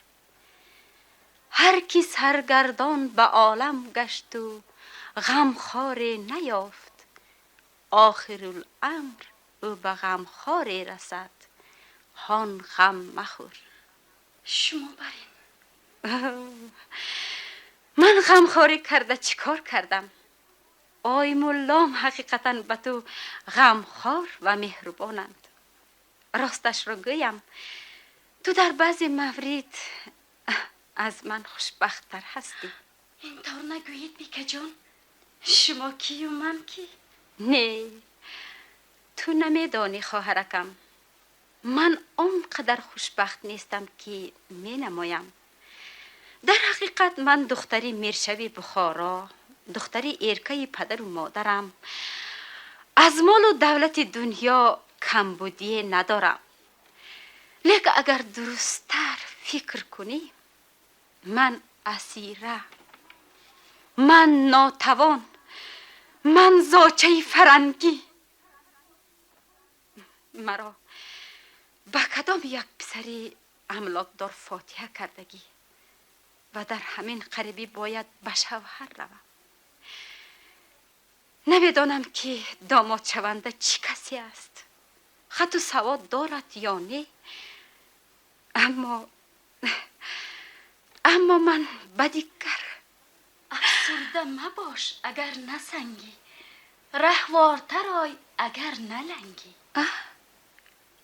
Ҳар ки саргардон ба олам гашту ғамхоре наёфт, охируламр ӯ ба ғамхоре расад, ҳон ғам махӯр. Шумо барин. Ман ғамхорӣ карда чӣ кор кардам? Ой муллом ҳақиқатан ба ту ғамхор ва меҳрубонанд. راستش را گویم تو در بعضی مورد از من خوشبخت‌تر هستی. اینطور نگویید بیکه جان. شما کی و من کی؟ نه، تو نمیدانی خواهرکم، من آنقدر خوشبخت نیستم که می نمایم. در حقیقت من دختری میرشوی بخارا، دختری ارکه پدر و مادرم، از مال و دولت دنیا کمبودی ندارم. لیکن اگر درستتر فکر کنی، من اسیره، من ناتوان، من زاچه فرنگی. مرا به کدام یک پسری املاکدار فاتحه کردگی و در همین قریبی باید به شوهر روم. نمیدانم که داماد شونده چی کسی است، خط و سواد دارد یا نه، اما من به دیگر. افسرده مباش اگر نسنگی، رهوارتر آی اگر نلنگی.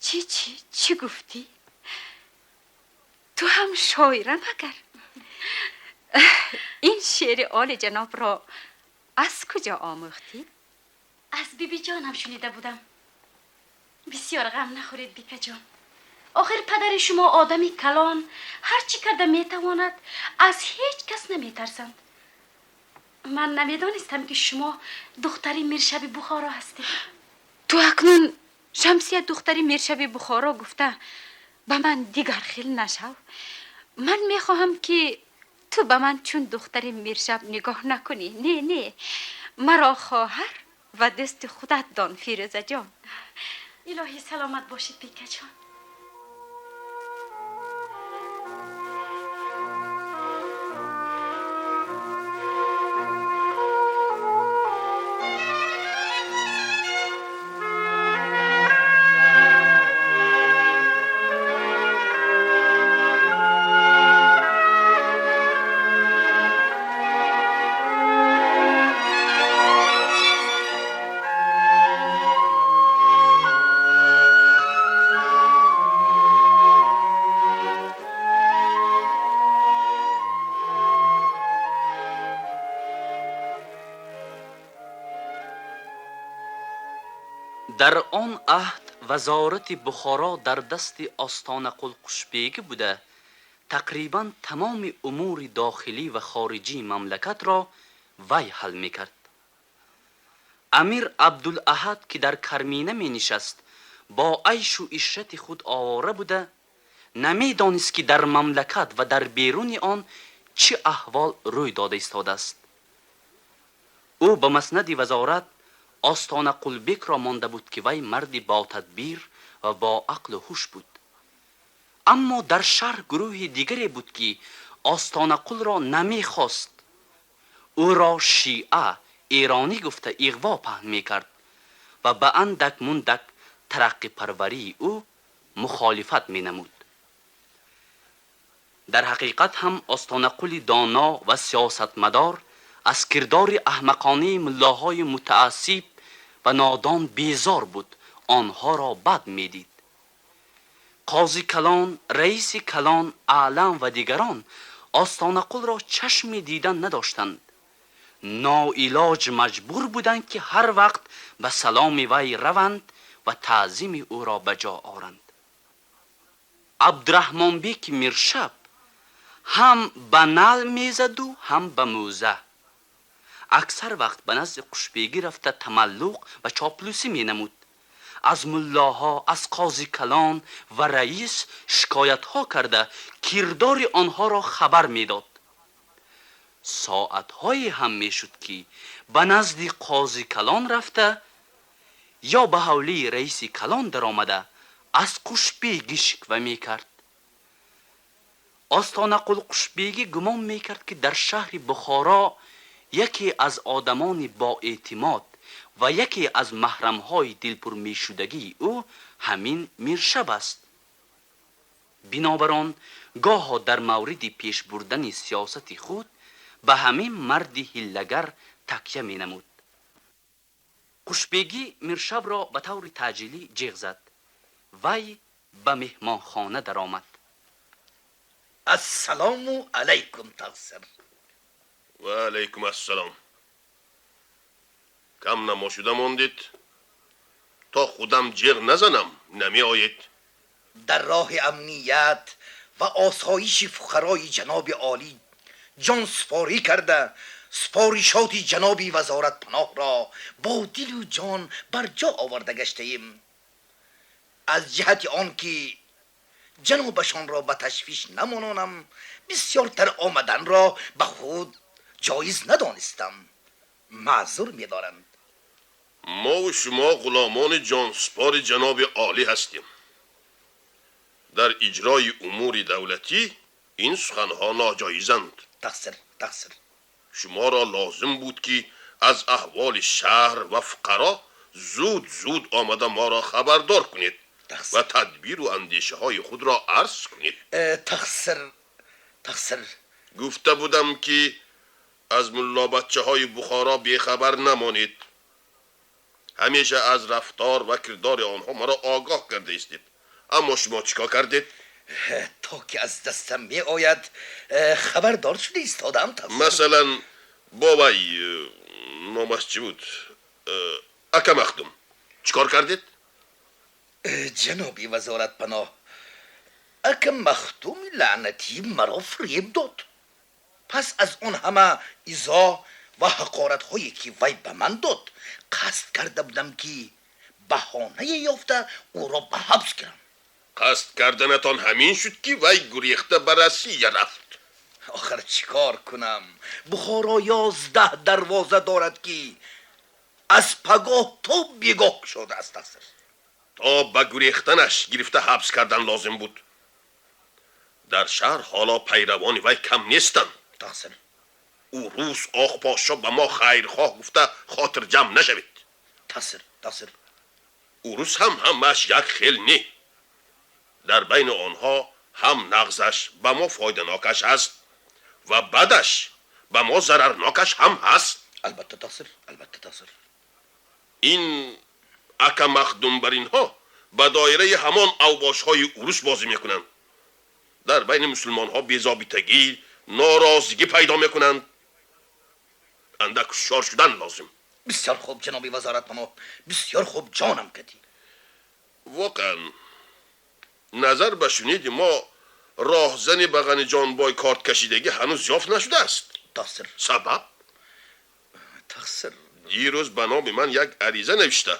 چی چی چی گفتی؟ تو هم شاعره مگر؟ این شعر عالی جناب را از کجا آموختی؟ از بیبی جانم شنیده بودم. بسیار غم نخورید بیکه جان. آخر پدر شما آدمی کلان، هرچی کرده میتواند، از هیچ کس نمیترسند. من نمیدانستم که شما دختری میرشب بخارا هستید. تو اکنون شمسیه دختری میرشب بخارا گفته به من دیگر خیل نشو. من میخواهم که تو به من چون دختری میرشب نگاه نکنی. نه نه، مرا خواهر و دست خودت دان فیروزه جان. الهی سلامت باشید بیکه جان. در آن عهد وزارت بخارا در دست آستانقل قشبیگی بوده، تقریبا تمام امور داخلی و خارجی مملکت را وی حل میکرد. امیر عبدالاحد که در کرمینه می نشست، با عیش و عشرت خود آواره بوده، نمیدانست که در مملکت و در بیرون آن چه احوال روی داده ایستاده است. او به مسند وزارت آستانقل بیک را مانده بود که وی مردی با تدبیر و با عقل و هوش بود. اما در شهر گروه دیگری بود که آستانقل را نمیخواست. او را شیعه ایرانی گفته اغوا پهن میکرد و به اندک مندک ترقی پروری او مخالفت مینمود. در حقیقت هم آستانقل دانا و سیاستمدار از کردار احمقانه ملاهای متعصب و نادان بیزار بود، آنها را بد میدید. قاضی کلان، رئیس کلان، اعلم و دیگران آستانقل را چشم دیدن نداشتند. ناعلاج مجبور بودند که هر وقت به سلام وی روند و تعظیم او را به جا آرند. عبدالرحمن بیک میرشب هم به نعل میزد و هم به موزه. اکثر وقت به نزد قشبیگی رفته تملق و چاپلوسی می نمود. از ملاها، از قاضی کلان و رئیس شکایت ها کرده کردار آنها را خبر می داد. ساعت های هم می شد که به نزد قاضی کلان رفته یا به حولی رئیس کلان در آمده از قشبیگی شکوه می کرد. آستانقل قشبیگی گمان می کرد که در شهر بخارا یکی از آدمان با اعتماد و یکی از محرم‌های دلپر می‌شدگی او همین میرشب است. بنابران گاه در مورد پیش بردن سیاست خود به همین مرد حیله‌گر تکیه می‌نمود. قشبیگی میرشب را به طور تعجیلی جیغ زد. وی به مهمانخانه درآمد. السلام علیکم تقصیر. و علیکم السلام. کم نماشده ماندید تا خودم جیغ نزنم نمی آید. در راه امنیت و آسایش فقرای جناب عالی جان سپاری کرده سپارشات جناب وزارت پناه را با دل و جان بر جا آورده گشته ایم. از جهت آن که جنابشان را به تشویش نمانانم بسیارتر آمدن را به خود جایز ندانستم. معذور می‌دارند. ما و شما غلامان جانسپار جناب عالی هستیم. در اجرای امور دولتی این سخنها ناجایزند. تقصیر تقصیر. شما را لازم بود که از احوال شهر و فقرا زود زود آمده ما را خبردار کنید و تدبیر و اندیشه های خود را عرض کنید. تقصیر تقصیر. گفته بودم که از ملا بچه های بخارا بیخبر نمانید. همیشه از رفتار و کردار آنها مرا آگاه کرده استید. اما شما چیکار کردید؟ تا که از دستم می آید خبردار شده ایستادم. مثلا بابای نامش چی بود؟ اکا مخدوم چیکار کردید؟ جنابی وزارت پناه، اکا مخدوم لعنتی مرا فریب داد. پس از آن همه ایذا و حقارت هایی که وی به من داد قصد کرده بودم که بهانه یافته او را به حبس گیرم. قصد کردنتان همین شد که وی گریخته به روسیه رفت. آخر چیکار کنم؟ بخارا 11 دروازه دارد که از پگاه تا بیگاه شده است. تا به گریختنش گرفته حبس کردن لازم بود. در شهر حالا پیروان وی کم نیستند. تقصیر. او روز آخ پاشا به ما خیرخواه گفته خاطر جمع نشوید. تقصیر تقصیر. او روز هم همش یک خیل نی. در بین آنها هم نغزش به ما فایده ناکش هست و بدش به ما ضررناکش هم هست. البته تقصیر البته تقصیر. این اکا مخدوم بر اینها به دایره همان اوباش های اروس بازی میکنند. در بین مسلمان ها بی‌ضابطگی ناراضگی پیدا میکنند. اندک هوشیار شدن لازم. بسیار خوب جناب وزارت پناه، بسیار خوب جانم کدی. واقعا نظر به شنید ما راهزن به غنی جان بای کارت کشیدگی هنوز یافت نشده است. تقصیر. سبب؟ تقصیر. دیروز به نام من یک عریضه نوشته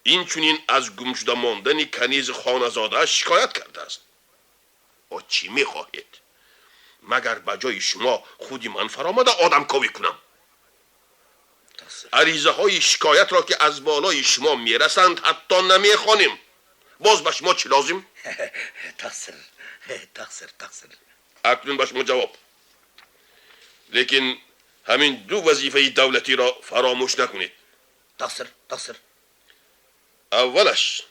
این چنین از گم شده ماندن کنیز خانه‌زاده شکایت کرده است. با چی میخواهید؟ مگر به جای شما خودی من فرامده آدم کاوی کنم؟ عریضه های شکایت را که از بالای شما میرسند حتی نمیخوانیم. باز به شما چی لازم؟ تقصیر تقصیر تقصیر. اکنون به شما جواب. لیکن همین دو وظیفه دولتی را فراموش نکنید. تقصیر تقصیر. اولش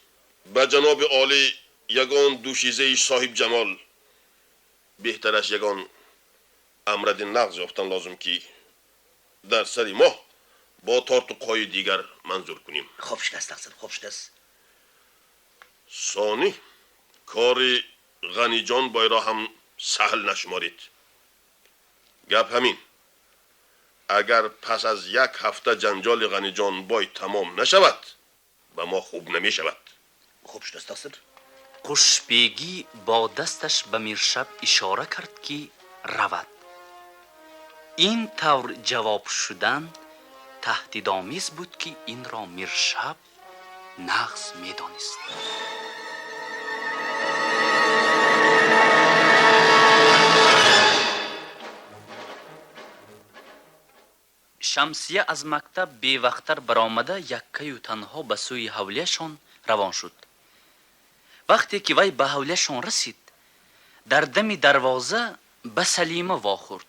به جناب عالی یگان دوشیزه صاحب جمال، بهترش یگان امرد نغز یافتن لازم که در سر ماه با تارتقهای دیگر منظور کنیم. خوب شده است تقصیر، خوب شده است. ثانی کار غنی جان بای را هم سهل نشمارید. گپ همین، اگر پس از یک هفته جنجال غنی جان بای تمام نشود به ما خوب نمی شود. خوب شده است تقصیر. خوشبیگی با دستش به میرشب اشاره کرد که رود. این طور جواب شدن تهدیدآمیز بود که این را میرشب نغز میدانست. شمسیه از مکتب بی‌وقت‌تر برآمده یکه و تنها به سوی حولیه‌شان روان شد. وقتی که وی به حولیه‌شان رسید، در دم دروازه به سلیمه واخورد.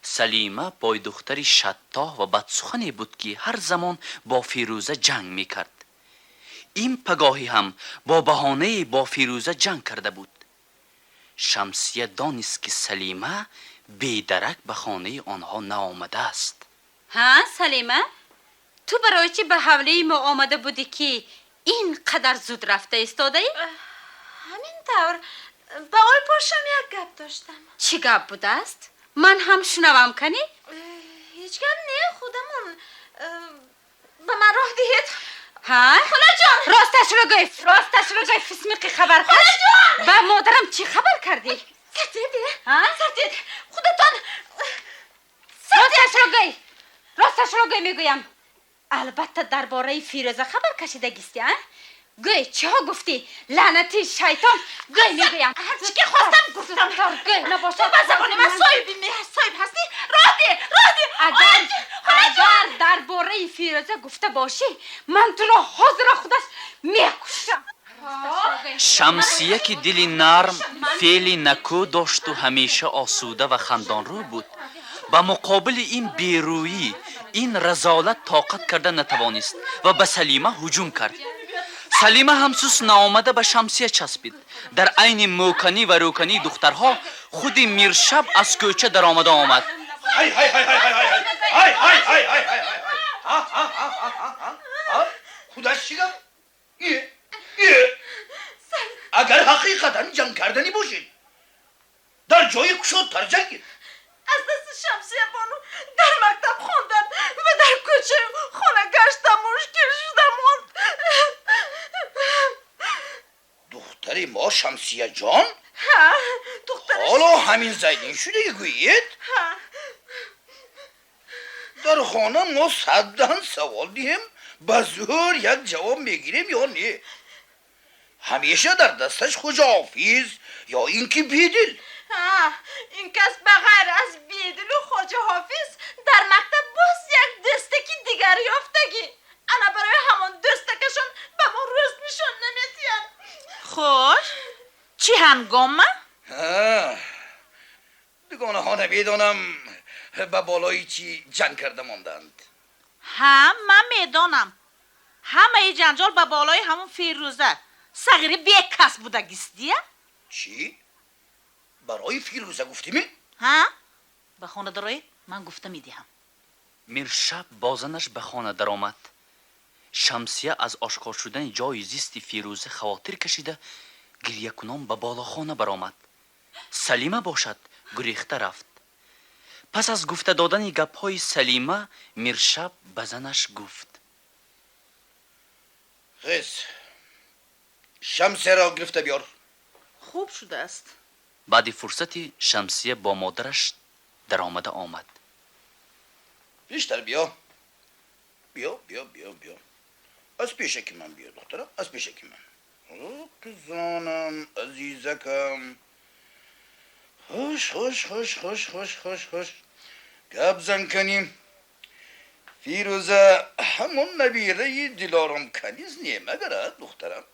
سلیمه پای دختری شطاح و بدسخنی بود که هر زمان با فیروزه جنگ میکرد. این پگاهی هم با بهانه با فیروزه جنگ کرده بود. شمسیه دانست که سلیمه بیدرک به خانه آنها نآمده است. ها سلیمه، تو برای چی به حوله ما آمده بودی که ин қадар зуд рафта истодаӣ? Ҳамин тавр, ба ой пошам як гап доштам. Чӣ гап будааст? Ман ҳам шунавам, кани? Ҳеҷ гап не, худамон. Ба ман роҳ диҳед. Ҳа? Холаҷон! Росташро гӯй, росташро гӯй, фисмиқи хабаркаш. Холаҷон! Ба модарам чӣ хабар кардӣ? Сартед, Ҳа? сартед, худатон. Росташро гӯй, росташро гӯй, мегӯям. Албатта дар бораи Фирӯза хабар кашидагисти, а? Гӯй, чиҳо гуфтӣ? Лаънати шайтон, гӯй, мегӯям. Ҳарчи ки хостам гуфтам. Гӯй, набошад. Ту ба забони ман соҳиби меҳр соҳиб ҳастӣ? Роҳ деҳ, роҳ деҳ. Агар дар бораи Фирӯза гуфта бошӣ, ман туро ҳозира худаш мекушам. Шамсия ки дили нарм, феъли накӯ дошту ҳамеша осуда ва хандонрӯ буд, ба муқобили ин берӯӣ, ин разолат тоқат карда натавонист ва ба Салима ҳуҷум кард. Салима ҳам сус наомада ба Шамсия часпид. Дар айни мӯканӣ ва рӯкании духтарҳо худи Миршаб аз кӯча даромада омад. Ҳай ҳай ҳай ҳай ҳай ҳай ҳай ҳай ҳай ҳай ҳай ҳай ҳа худаш чӣ гап? Е е, агар ҳақиқатан ҷанг карданӣ бошед, дар ҷои кушодтар ҷангед. Аз дасти Шамсия бону дар мактаб хондан ва дар кӯчаю хона гаштан мушкил шуда монд. Духтари мо Шамсия ҷон? Ҳа, духтари. Ҳоло ҳамин зайдин шудаги гӯед? Ҳа. Дар хона мо саддан савол диҳем, ба зӯр як ҷавоб мегирем ё не? Ҳамеша дар дасташ Хоҷа Ҳофиз ё ин ки Бедил. Ҳа, ин кас ба ғайр аз Бедилу Хоҷа Ҳофиз дар мактаб боз як дӯстаки дигар ёфтагӣ. Ана барои ҳамон дӯстакашон ба мо рӯз нишон намедиҳанд. Хуш, чӣ ҳангома? Дугонаҳо намедонам ба болои чӣ ҷанг карда монданд. Ҳа, ман медонам. Ҳамаи ҷанҷол ба болои ҳамон Фирӯза сағири бекас будагистия. Чӣ? Барои Фирӯза гуфтимӣ? Ҳа, ба хона дароед, ман гуфта медиҳам. Миршаб бо занаш ба хона даромад. Шамсия аз ошкор шудани ҷои зисти Фирӯза хавотир кашида, гирьякунон ба болохона баромад. Салима бошад, гурехта рафт. Пас аз гуфта додани гапҳои Салима, Миршаб ба занаш гуфт: Хез, Шамсияро гирифта биёр. Хуб шудааст. Баъди фурсати Шамсия бо модараш даромада омад. Пештар биё, биё, биё, биё, биё, аз пешаки ман биё, духтарам, аз пешаки ман. Қизонам, азизакам, хуш хуш хуш хуш хуш хуш хуш, гап зан каним. Фирӯза ҳамон набираи Дилором каниз не магара, духтарам?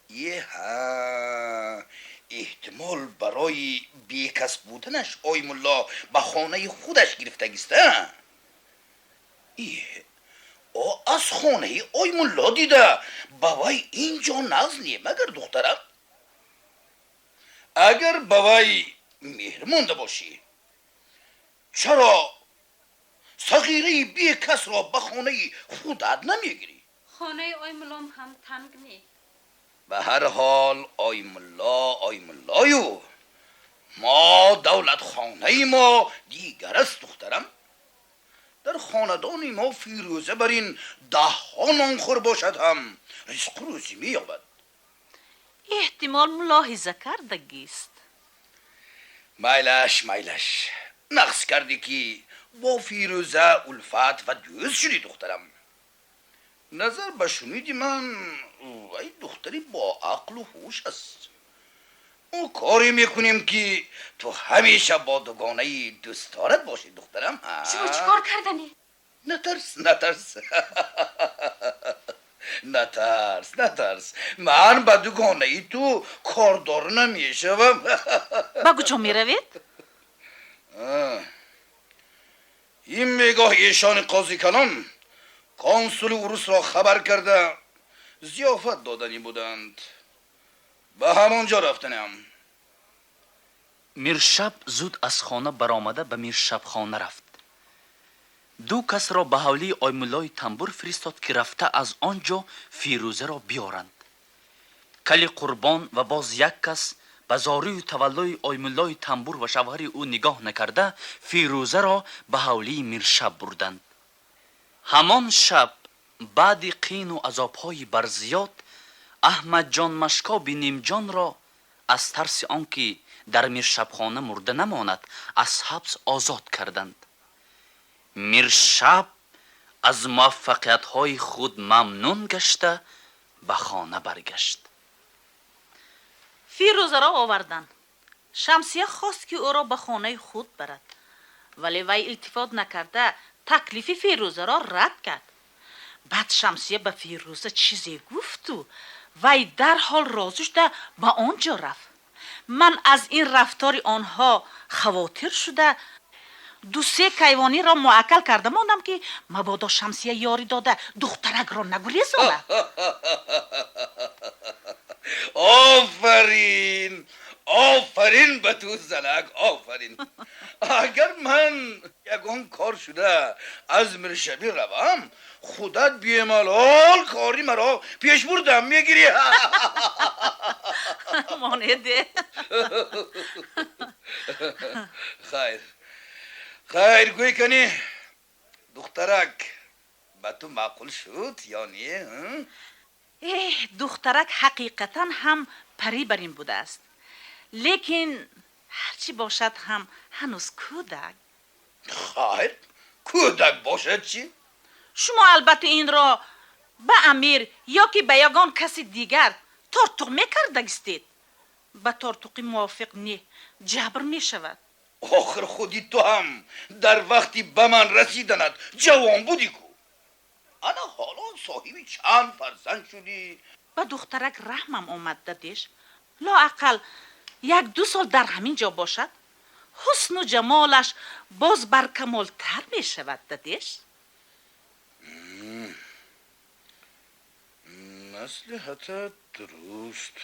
Еҳа, эҳтимол барои бекас буданаш ой мулло ба хонаи худаш гирифтагиста. Е, о аз хонаи ой мулло дида ба вай ин ҷо нағз не магар, духтарам? Агар ба вай меҳр монда бошӣ, чаро сағираи бекасро ба хонаи худат намегирӣ? Хонаи ой муллом ҳам танг не. Ба ҳар ҳол, ой мулло ой муллою мо давлатхонаи мо дигар аст, духтарам. Дар хонадони мо Фирӯза бар ин даҳҳо нонхӯр бошад ҳам ризқу рӯзӣ меёбад. Эҳтимол мулоҳиза кардагист. Майлаш, майлаш, нағз кардӣ ки бо Фирӯза улфат ва дӯст шудӣ, духтарам. Назар ба шуниди ман, вай духтари бо ақлу ҳуш аст. Мо коре мекунем ки ту ҳамеша бо дугонаи дӯстдорат бошӣ, духтарам. Шумо чӣ кор карданӣ? Натарс, натарс, натарс, натарс, ман ба дугонаи ту кордор намешавам. Ба куҷо меравед? Ин мегоҳ эшони қози калон консули урусро хабар карда зиёфат доданӣ буданд. Ба ҳамон ҷо рафтанам. Миршаб зуд аз хона баромада ба миршабхона рафт. Ду кас ро ба ҳавлии Оймуллои Тамбур фиристод, ки рафта аз он ҷо Фирӯза ро биёранд. Кали Қурбон ва боз як кас ба зорию таваллои Оймуллои Тамбур ва шавҳари ӯ нигоҳ накарда, Фирӯза ро ба ҳавлии Миршаб бурданд. Ҳамон шаб баъди қину азобҳои барзиёд Аҳмадҷон Машкоби Нимҷонро аз тарси он ки дар Миршабхона мурда намонад, аз ҳабс озод карданд. Миршаб аз муваффақиятҳои худ мамнун гашта ба хона баргашт. Фирӯзаро оварданд. Шамсия хост, ки ӯро ба хонаи худ барад, вале вай илтифот накарда таклифи Фирӯзаро рад кард. Баъд Шамсия ба Фирӯза чизе гуфту вай дарҳол розӣ шуда ба он ҷо рафт. Ман аз ин рафтори онҳо хавотир шуда ду-се кайвониро муаккал карда мондам, ки мабодо Шамсия ёрӣ дода духтаракро нагурезонад. Офарин, офарин ба ту, занак, офарин. Агар ман ягон кор шуда аз Миршабӣ равам, худат бемалол кори маро пеш бурдам мегирӣ. Монеде. Хайр, хайр, гӯй кани, духтарак ба ту маъқул шуд ё не? Эҳ, духтарак ҳақиқатан ҳам парӣ бар ин будааст, лекин ҳарчи бошад ҳам ҳанӯз кӯдак. Хайр, кӯдак бошад чӣ? Шумо албатта инро ба амир ё ки ба ягон каси дигар тортуқ мекардагистед. Ба тортуқи мувофиқ не, ҷабр мешавад. Охир худи ту ҳам дар вақти ба ман расиданат ҷавон будӣ ку. Ана ҳоло соҳиби чанд фарзанд шудӣ. Ба духтарак раҳмам омад, дадеш. Лоақал як-ду сол дар ҳамин ҷо бошад, ҳусну ҷамолаш боз баркамолтар мешавад, дадеш. Маслиҳатат дуруст,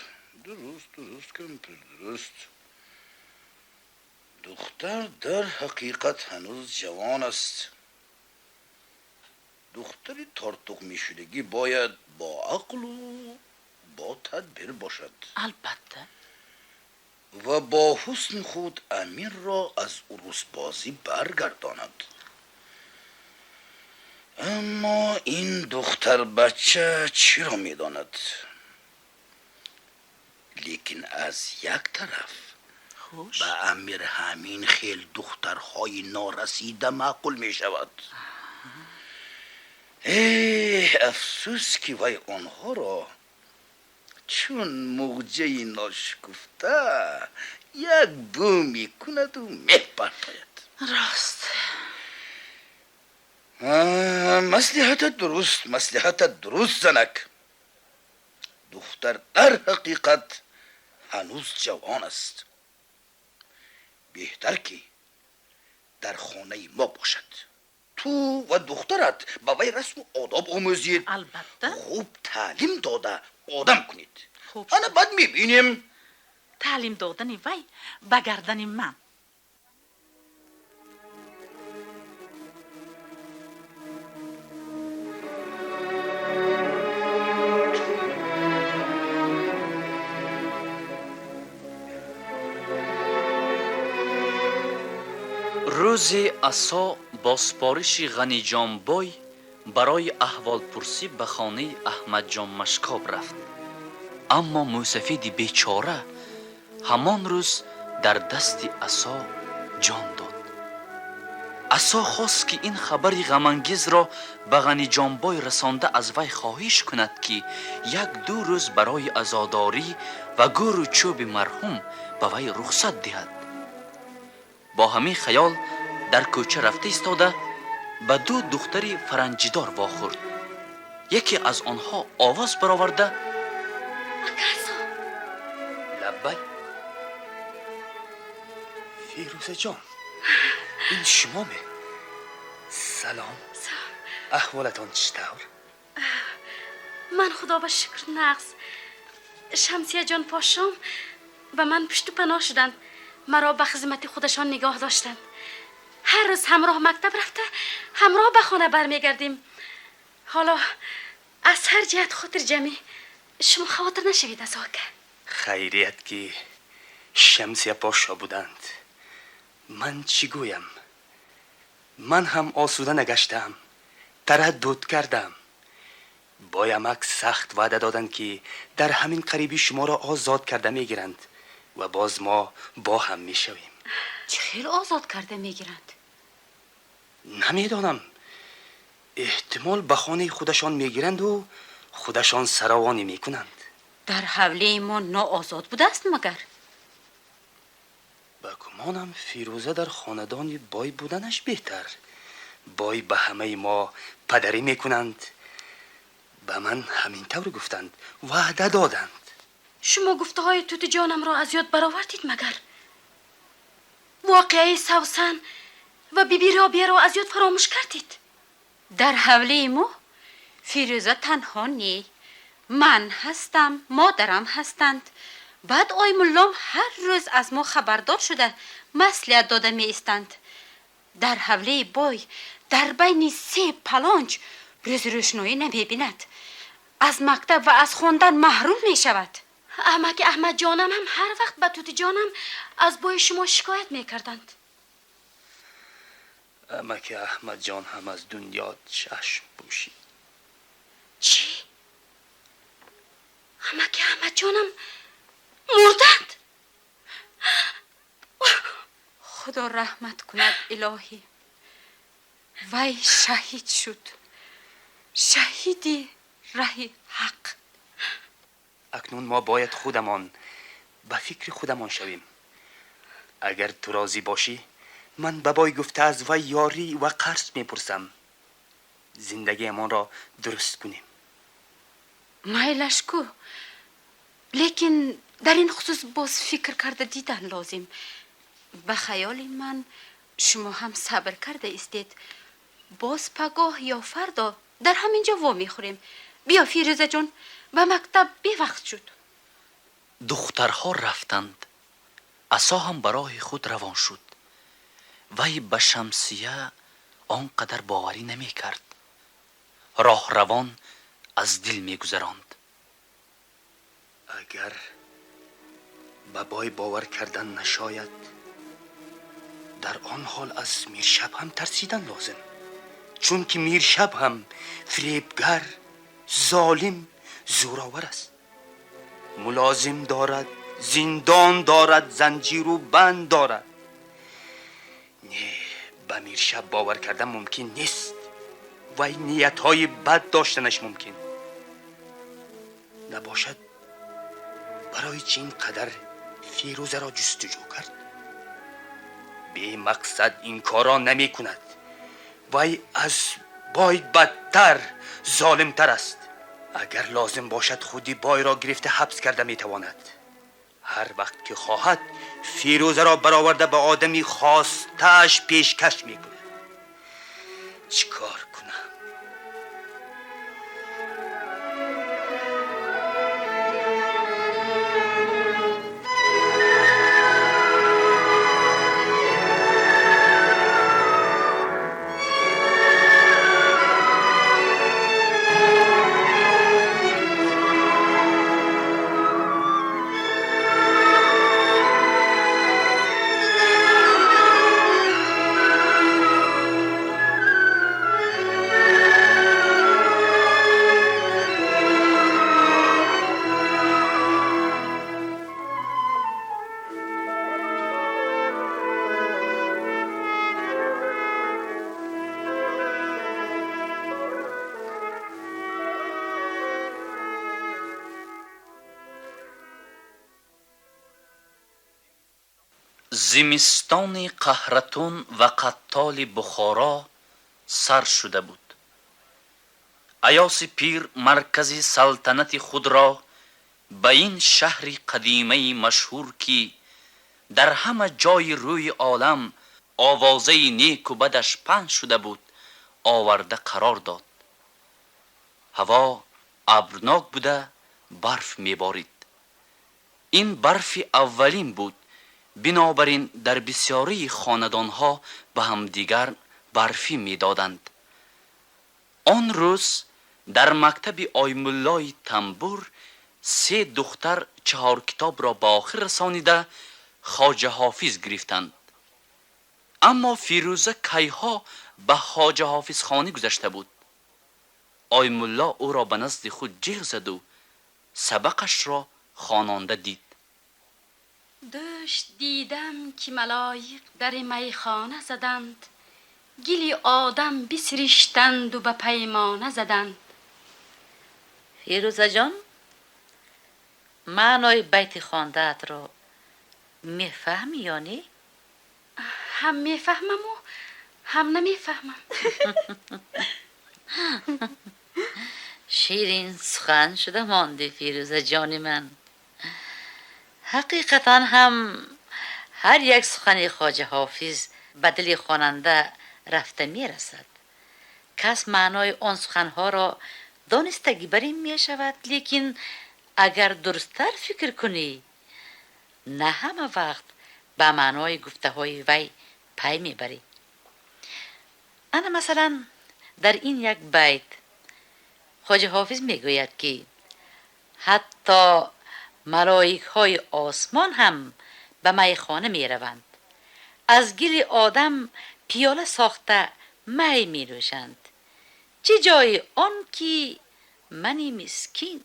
дуруст, дуруст, кампир, дуруст. Духтар дар ҳақиқат ҳанӯз ҷавон аст. Духтари тортуқ мешудагӣ бояд бо ақлу бо тадбир бошад. Албатта. Ва бо ҳусни худ амирро аз урусбозӣ баргардонад. Аммо ин духтарбача чиро медонад? Лекин аз як тараф ба амир ҳамин хел духтарҳои норасида маъқул мешавад. Эҳ, афсӯс, ки вай онҳоро чун муғҷаи ношукуфта як бӯ мекунаду мепартояд. Рост. Маслиҳатат дуруст, маслиҳатат дуруст, занак. Духтар дар ҳақиқат ҳанӯз ҷавон аст. Беҳтар ки дар хонаи мо бошад. Ту ва духтарат ба вай расму одоб омӯзед. Албатта. Хуб таълим дода одам кунед. Ана баъд мебинем. Таълим додани вай ба гардани ман. Рӯзе Асо бо супориши Ғаниҷонбой барои аҳволпурсӣ ба хонаи Аҳмадҷон Машкоб рафт. Аммо мӯсафиди бечора ҳамон рӯз дар дасти Асо ҷон дод. Асо хост, ки ин хабари ғамангезро ба Ғаниҷонбой расонда аз вай хоҳиш кунад, ки як-ду рӯз барои азодорӣ ва гӯру чӯби марҳум ба вай рухсат диҳад. Бо ҳамин хаёл дар кӯча рафта истода ба ду духтари фаранҷидор вохӯрд. Яке аз онҳо овоз бароварда: Ака Асо! Лаббай. Фирӯзаҷон, ин шумо ме? Салом. Аҳволатон чӣ тавр? Ман худо ба шукр нағз. Шамсияҷон пошом ба ман пушту паноҳ шуданд, маро ба хизмати худашон нигоҳ доштанд. Ҳар рӯз ҳамроҳ мактаб рафта, ҳамроҳ ба хона бармегардем. Ҳоло аз ҳар ҷиҳат хотирҷамӣ. Шумо хавотир нашавед аз ока. Хайрият ки Шамсия пошо буданд. Ман чӣ гӯям? Ман ҳам осуда нагаштам, тараддуд кардам. Боямак сахт ваъда доданд, ки дар ҳамин қарибӣ шуморо озод карда мегиранд ва боз мо бо ҳам мешавем. Чӣ хел озод карда мегиранд? Намедонам. Эҳтимол ба хонаи худашон мегиранду худашон саравонӣ мекунанд. Дар ҳавлии мо ноозод будааст магар? Ба гумонам, Фирӯза дар хонадони бой буданаш беҳтар. Бой ба ҳамаи мо падарӣ мекунанд. Ба ман ҳамин тавр гуфтанд, ваъда доданд. Шумо гуфтаҳои тутиҷонамро аз ёд баровардед магар? Воқеаи Савсан ва биби Робияро аз ёд фаромӯш кардед? Дар ҳавлии мо Фирӯза танҳо не. Ман ҳастам, модарам ҳастанд. Баъд Оймуллом ҳар рӯз аз мо хабардор шуда маслиҳат дода меистанд. Дар ҳавлии бой дар байни се палонч рӯзи рӯшноӣ намебинад. Аз мактаб ва аз хондан маҳрум мешавад. Амаки Аҳмадҷонам ҳам ҳар вақт ба тутиҷонам аз бои шумо шикоят мекарданд. Амаки Аҳмадҷон ҳам аз дунё чашм пӯшид. Чӣ? Амаки Аҳмадҷонам мурданд? Худо раҳмат кунад, илоҳӣ. Вай шаҳид шуд. Шаҳиди раҳи ҳақ. Акнун мо бояд худамон ба фикри худамон шавем. Агар ту розӣ бошӣ, ман ба бой гуфта аз вай ёрӣ ва қарз мепурсам. Зиндагиамонро дуруст кунем. Майлаш ку, лекин дар ин хусус боз фикр карда дидан лозим. Ба хаёли ман, шумо ҳам сабр карда истед. Боз пагоҳ ё фардо дар ҳамин ҷо вомехӯрем. Биё, Фирӯзаҷон, ба мактаб бевақт шуд. Духтарҳо рафтанд. Асо ҳам ба роҳи худ равон шуд. Вай ба Шамсия он қадар боварӣ намекард. Роҳравон аз дил мегузаронд. Агар ба бой бовар кардан нашояд, дар он ҳол аз Миршаб ҳам тарсидан лозим, чунки Миршаб ҳам фиребгар, золим, зӯровар аст. Мулозим дорад, зиндон дорад, занҷиру банд дорад. Не, ба Миршаб бовар кардан мумкин нест. Вай ниятҳои бад доштанаш мумкин набошад. Барои чӣ ин қадар Фирӯзаро ҷустуҷӯ кард? Бемақсад ин корро намекунад. Вай аз бой бадтар, золимтар аст. Агар лозим бошад, худи бойро гирифта ҳабс карда метавонад. Ҳар вақт ки хоҳад, Фирӯзаро бароварда ба одами хостааш пешкаш мекунад. Чӣ кор кунам? Зимистони қаҳратун ва қаттоли Бухоро сар шуда буд. Аёси пир маркази салтанати худро ба ин шаҳри қадимаи машҳур, ки дар ҳама ҷои рӯи олам овозаи неку бадаш паҳн шуда буд, оварда қарор дод. Ҳаво абрнок буда, барф меборид. Ин барфи аввалин буд, بنابراین در بسیاری خاندانها به همدیگر برفی میدادند. آن روز در مکتب آیمولای تنبور 3 دختر 4 کتاب را به آخر رسانیده خواجه حافظ گرفتند. اما فیروزه کیها به خواجه حافظ خانه گذشته بود. آیمولا او را به نزد خود جیغ زد و سبقش را خوانانده دید. دوش دیدم که ملایق در میخانه زدند، گلی آدم بسرشتند و به پیمانه زدند. فیروزه جان، معنای بیت خوانده‌ات را میفهمی یا نه؟ هم میفهمم و هم نمیفهمم. شیرین سخن شده مانده فیروزه جان من. حقیقتا هم هر یک سخن خواجه حافظ به دل خواننده رفته میرسد. کس معنای آن سخنها را دانستگی بر این میشود، لیکن اگر درستتر فکر کنی نه همه وقت به معنای گفته های وی پی میبری. انا مثلا در این یک بیت خواجه حافظ میگوید که حتی ملائک های آسمان هم به میخانه میروند، از گل آدم پیاله ساخته می میروشند، چه جای آن که منی مسکین.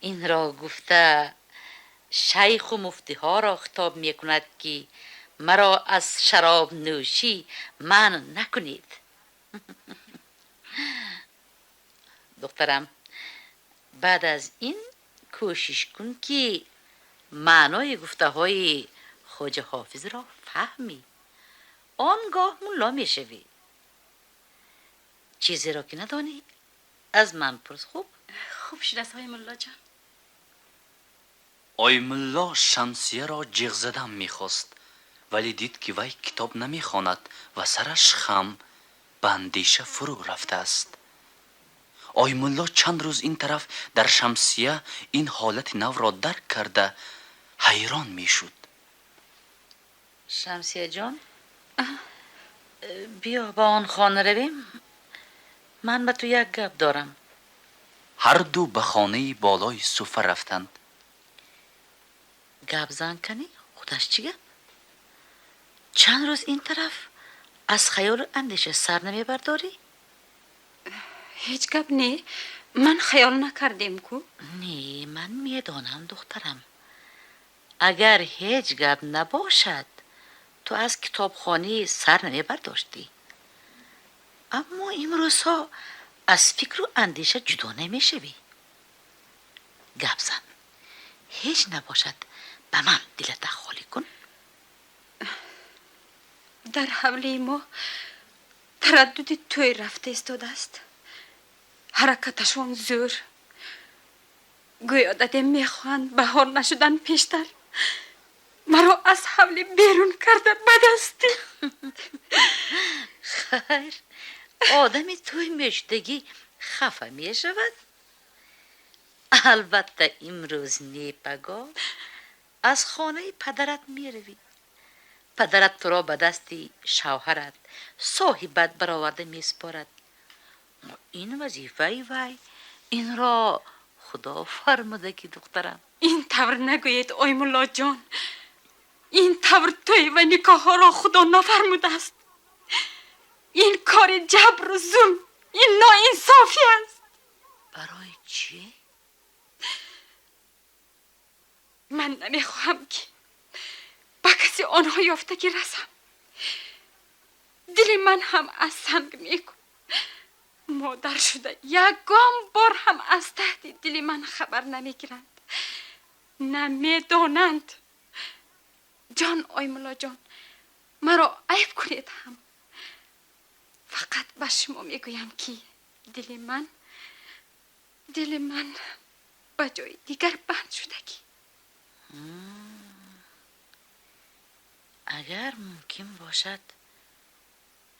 این را گفته شیخ و مفتی ها را خطاب میکند که مرا از شراب نوشی منع نکنید. دخترم، بعد از این کوشش کن که معنای گفته های خواجه حافظ را فهمی، آنگاه ملا میشوی. چیزی را که ندانی از من پرس. خوب خوب شده است های ملا جان. آی ملا شمسیه را جیغ زدن میخواست، ولی دید که وی کتاب نمیخواند و سرش خم به اندیشه فرو رفته است. آی ملا چند روز این طرف در شمسیه این حالت نو را درک کرده حیران میشد. شمسیه جان، بیا با آن خانه رویم، من به تو یک گپ دارم. هر دو به خانه بالای صفه رفتند. گپ زن کنی؟ خودش چی گپ؟ چند روز این طرف از خیال و اندیشه سر نمیبرداری؟ هیچ گپ نه، من خیال نکردیم کو. نه، من میدانم دخترم، اگر هیچ گپ نباشد تو از کتابخانه سر نمیبرداشتی. اما امروزها از فکر و اندیشه جدا نمیشوی. گپ زن، هیچ نباشد به من دلت خالی کن. در حوله ما تردد توی رفته استاده است. حرکتشان زور، گویا داده میخواهند بهار نشدن پیشتر مرا از حوله بیرون کرده بدستی. خیر، آدمی توی میشتگی خفه میشود. البته امروز نه پگاه از خانه پدرت میروی. پدرت تو را به دست شوهرت صاحبت برآورده میسپارد. این وظیفه وی، این را خدا فرموده که دخترم. این طور نگویید آی ملا جان، این طور توی و نکاح ها را خدا نفرموده است. این کار جبر و ظلم، این ناانصافی است. برای چی؟ من نمیخواهم که با کسی آنها یافتگی رسم. دل من هم از سنگ میکن. مادر شده یکم بار هم از تحت دل من خبر نمیگیرند، نمیدانند. جان آی ملا جان، مرا عیب کنید هم. فقط به شما میگویم که دل من به جای دیگر بند شدگی. اگر ممکن باشد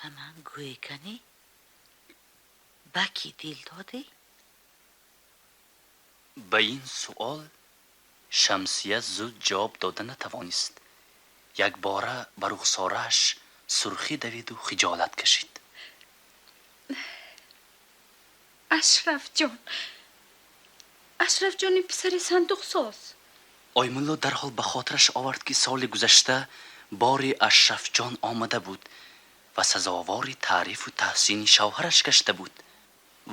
به من گویی کنی به کی دل دادی؟ به این سوال Шамсия зуд ҷавоб дода натавонист. Якбора ба рухсорааш сурхӣ давиду хиҷолат кашид. Ашрафҷон, Ашрафҷони писари сандуқсоз. Оймулло дарҳол ба хотираш овард, ки соли гузашта бори Ашрафҷон омада буд ва сазовори таърифу таҳсини шавҳараш гашта буд.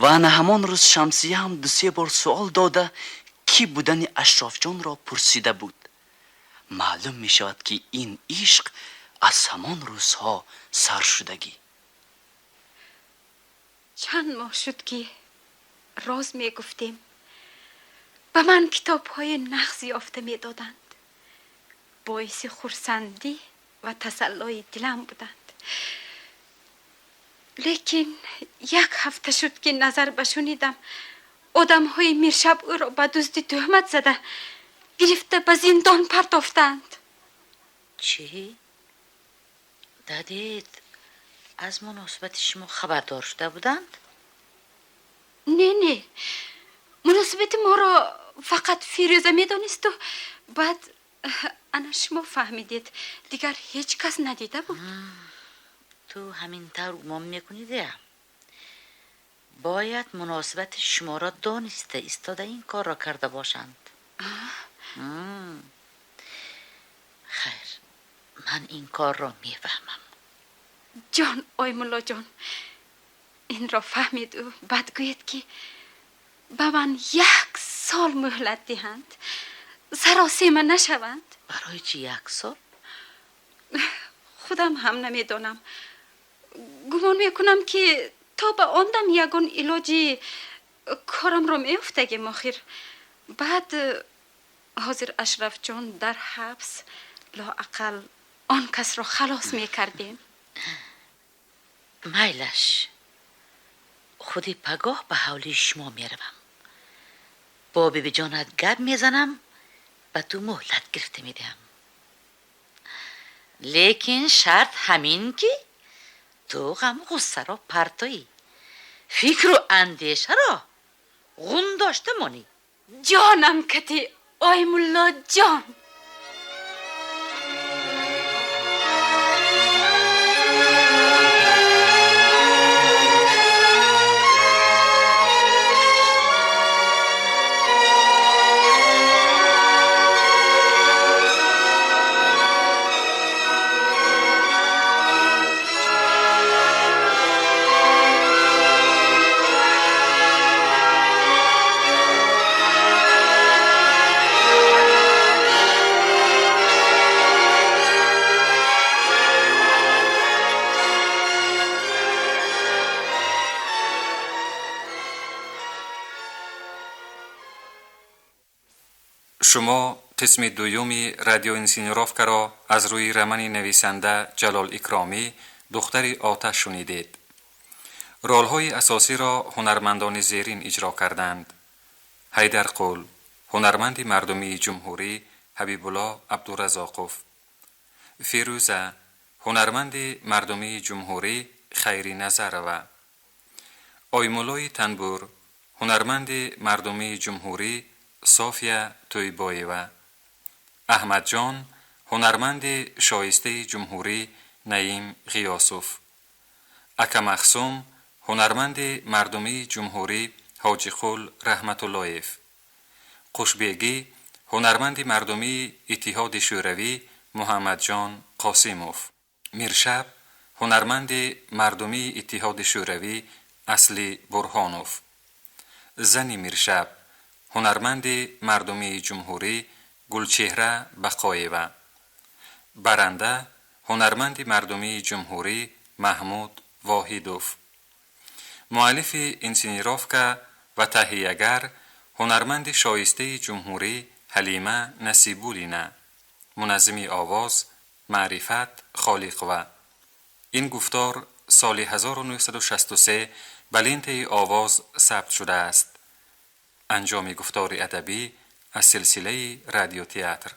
Ва ана ҳамон рӯз Шамсия ҳам ду-се бор суол дода, кӣ будани Ашрафҷонро пурсида буд. Маълум мешавад, ки ин ишқ аз ҳамон рӯзҳо сар шудагӣ. Чанд моҳ шуд, ки роз мегуфтем. Ба ман китобҳои нағз ёфта медоданд. Боиси хурсандӣ ва тасаллои дилам буданд. Лекин як ҳафта шуд, ки назар ба шунидам, одамҳои Миршаб ӯро ба дуздӣ тӯҳмат зада, гирифта ба зиндон партофтанд. Чӣ? Дадед, аз муносибати шумо хабардор шуда буданд? Не, не. Муносибати моро фақат Фирӯза медонисту баъд ана шумо фаҳмидед. Дигар ҳеҷ кас надида буд. Ту ҳамин тавр гумон мекунӣ, дея? Бояд муносибати шуморо дониста истода ин корро карда бошанд. Хайр, ман ин корро мефаҳмам. Ҷон, Оймуллоҷон, инро фаҳмиду баъд гӯед, ки ба ман як сол муҳлат диҳанд, саросема нашаванд. Барои чӣ як сол? Худам ҳам намедонам. Гумон мекунам, ки то ба он дам ягон илоҷи корамро меёфтагем охир. Баъд ҳозир Ашрафҷон дар ҳабс, лоақал он касро халос мекардем. Майлаш, худи пагоҳ ба ҳавлии шумо меравам. Бо бибиҷонат гап мезанам, ба ту муҳлат гирифта медиҳам. Лекин шарт ҳамин, ки ту ғаму ғуссаро партоӣ, фикру андешаро ғун дошта монӣ. Ҷонам кати, Оймуллоҷон. Шумо қисми дуюми радиоинсценировкаро аз рӯи романи нависанда Ҷалол Икромӣ «Духтари оташ» шунидед. Ролҳои асосиро ҳунармандони зерин иҷро карданд: Ҳайдарқул, ҳунарманди мардумии ҷумҳурӣ Ҳабибулло Абдуразоқов, Фирӯза, ҳунарманди мардумии ҷумҳурӣ Хайрӣ Назарова, Оймуллои танбур, ҳунарманди мардумии ҷумҳурӣ София Тӯйбоева, Аҳмадҷон, ҳунарманди шоистаи ҷумҳурӣ Наим Ғиёсов, Акамахсум, ҳунарманди мардумии ҷумҳурӣ Ҳоҷиқул Раҳматуллоев, Қушбегӣ, ҳунарманди мардумии Иттиҳоди Шӯравӣ Муҳаммадҷон Қосимов, Миршаб, ҳунарманди мардумии Иттиҳоди Шӯравӣ Асли Бурҳонов, зани Миршаб, ҳунарманди мардумии ҷумҳурӣ Гулчеҳра Бақоева, баранда, ҳунарманди мардумии ҷумҳурӣ Маҳмуд Воҳидов. Муаллифи инсценировка ва таҳиягар ҳунарманди шоистаи ҷумҳурӣ Ҳалима Насибуллина, муназзими овоз Маърифат Холиқова. Ин гуфтор соли 1963 ба лентаи овоз сабт шудааст. Анҷоми гуфтори адабӣ аз силсилаи радиотеатр.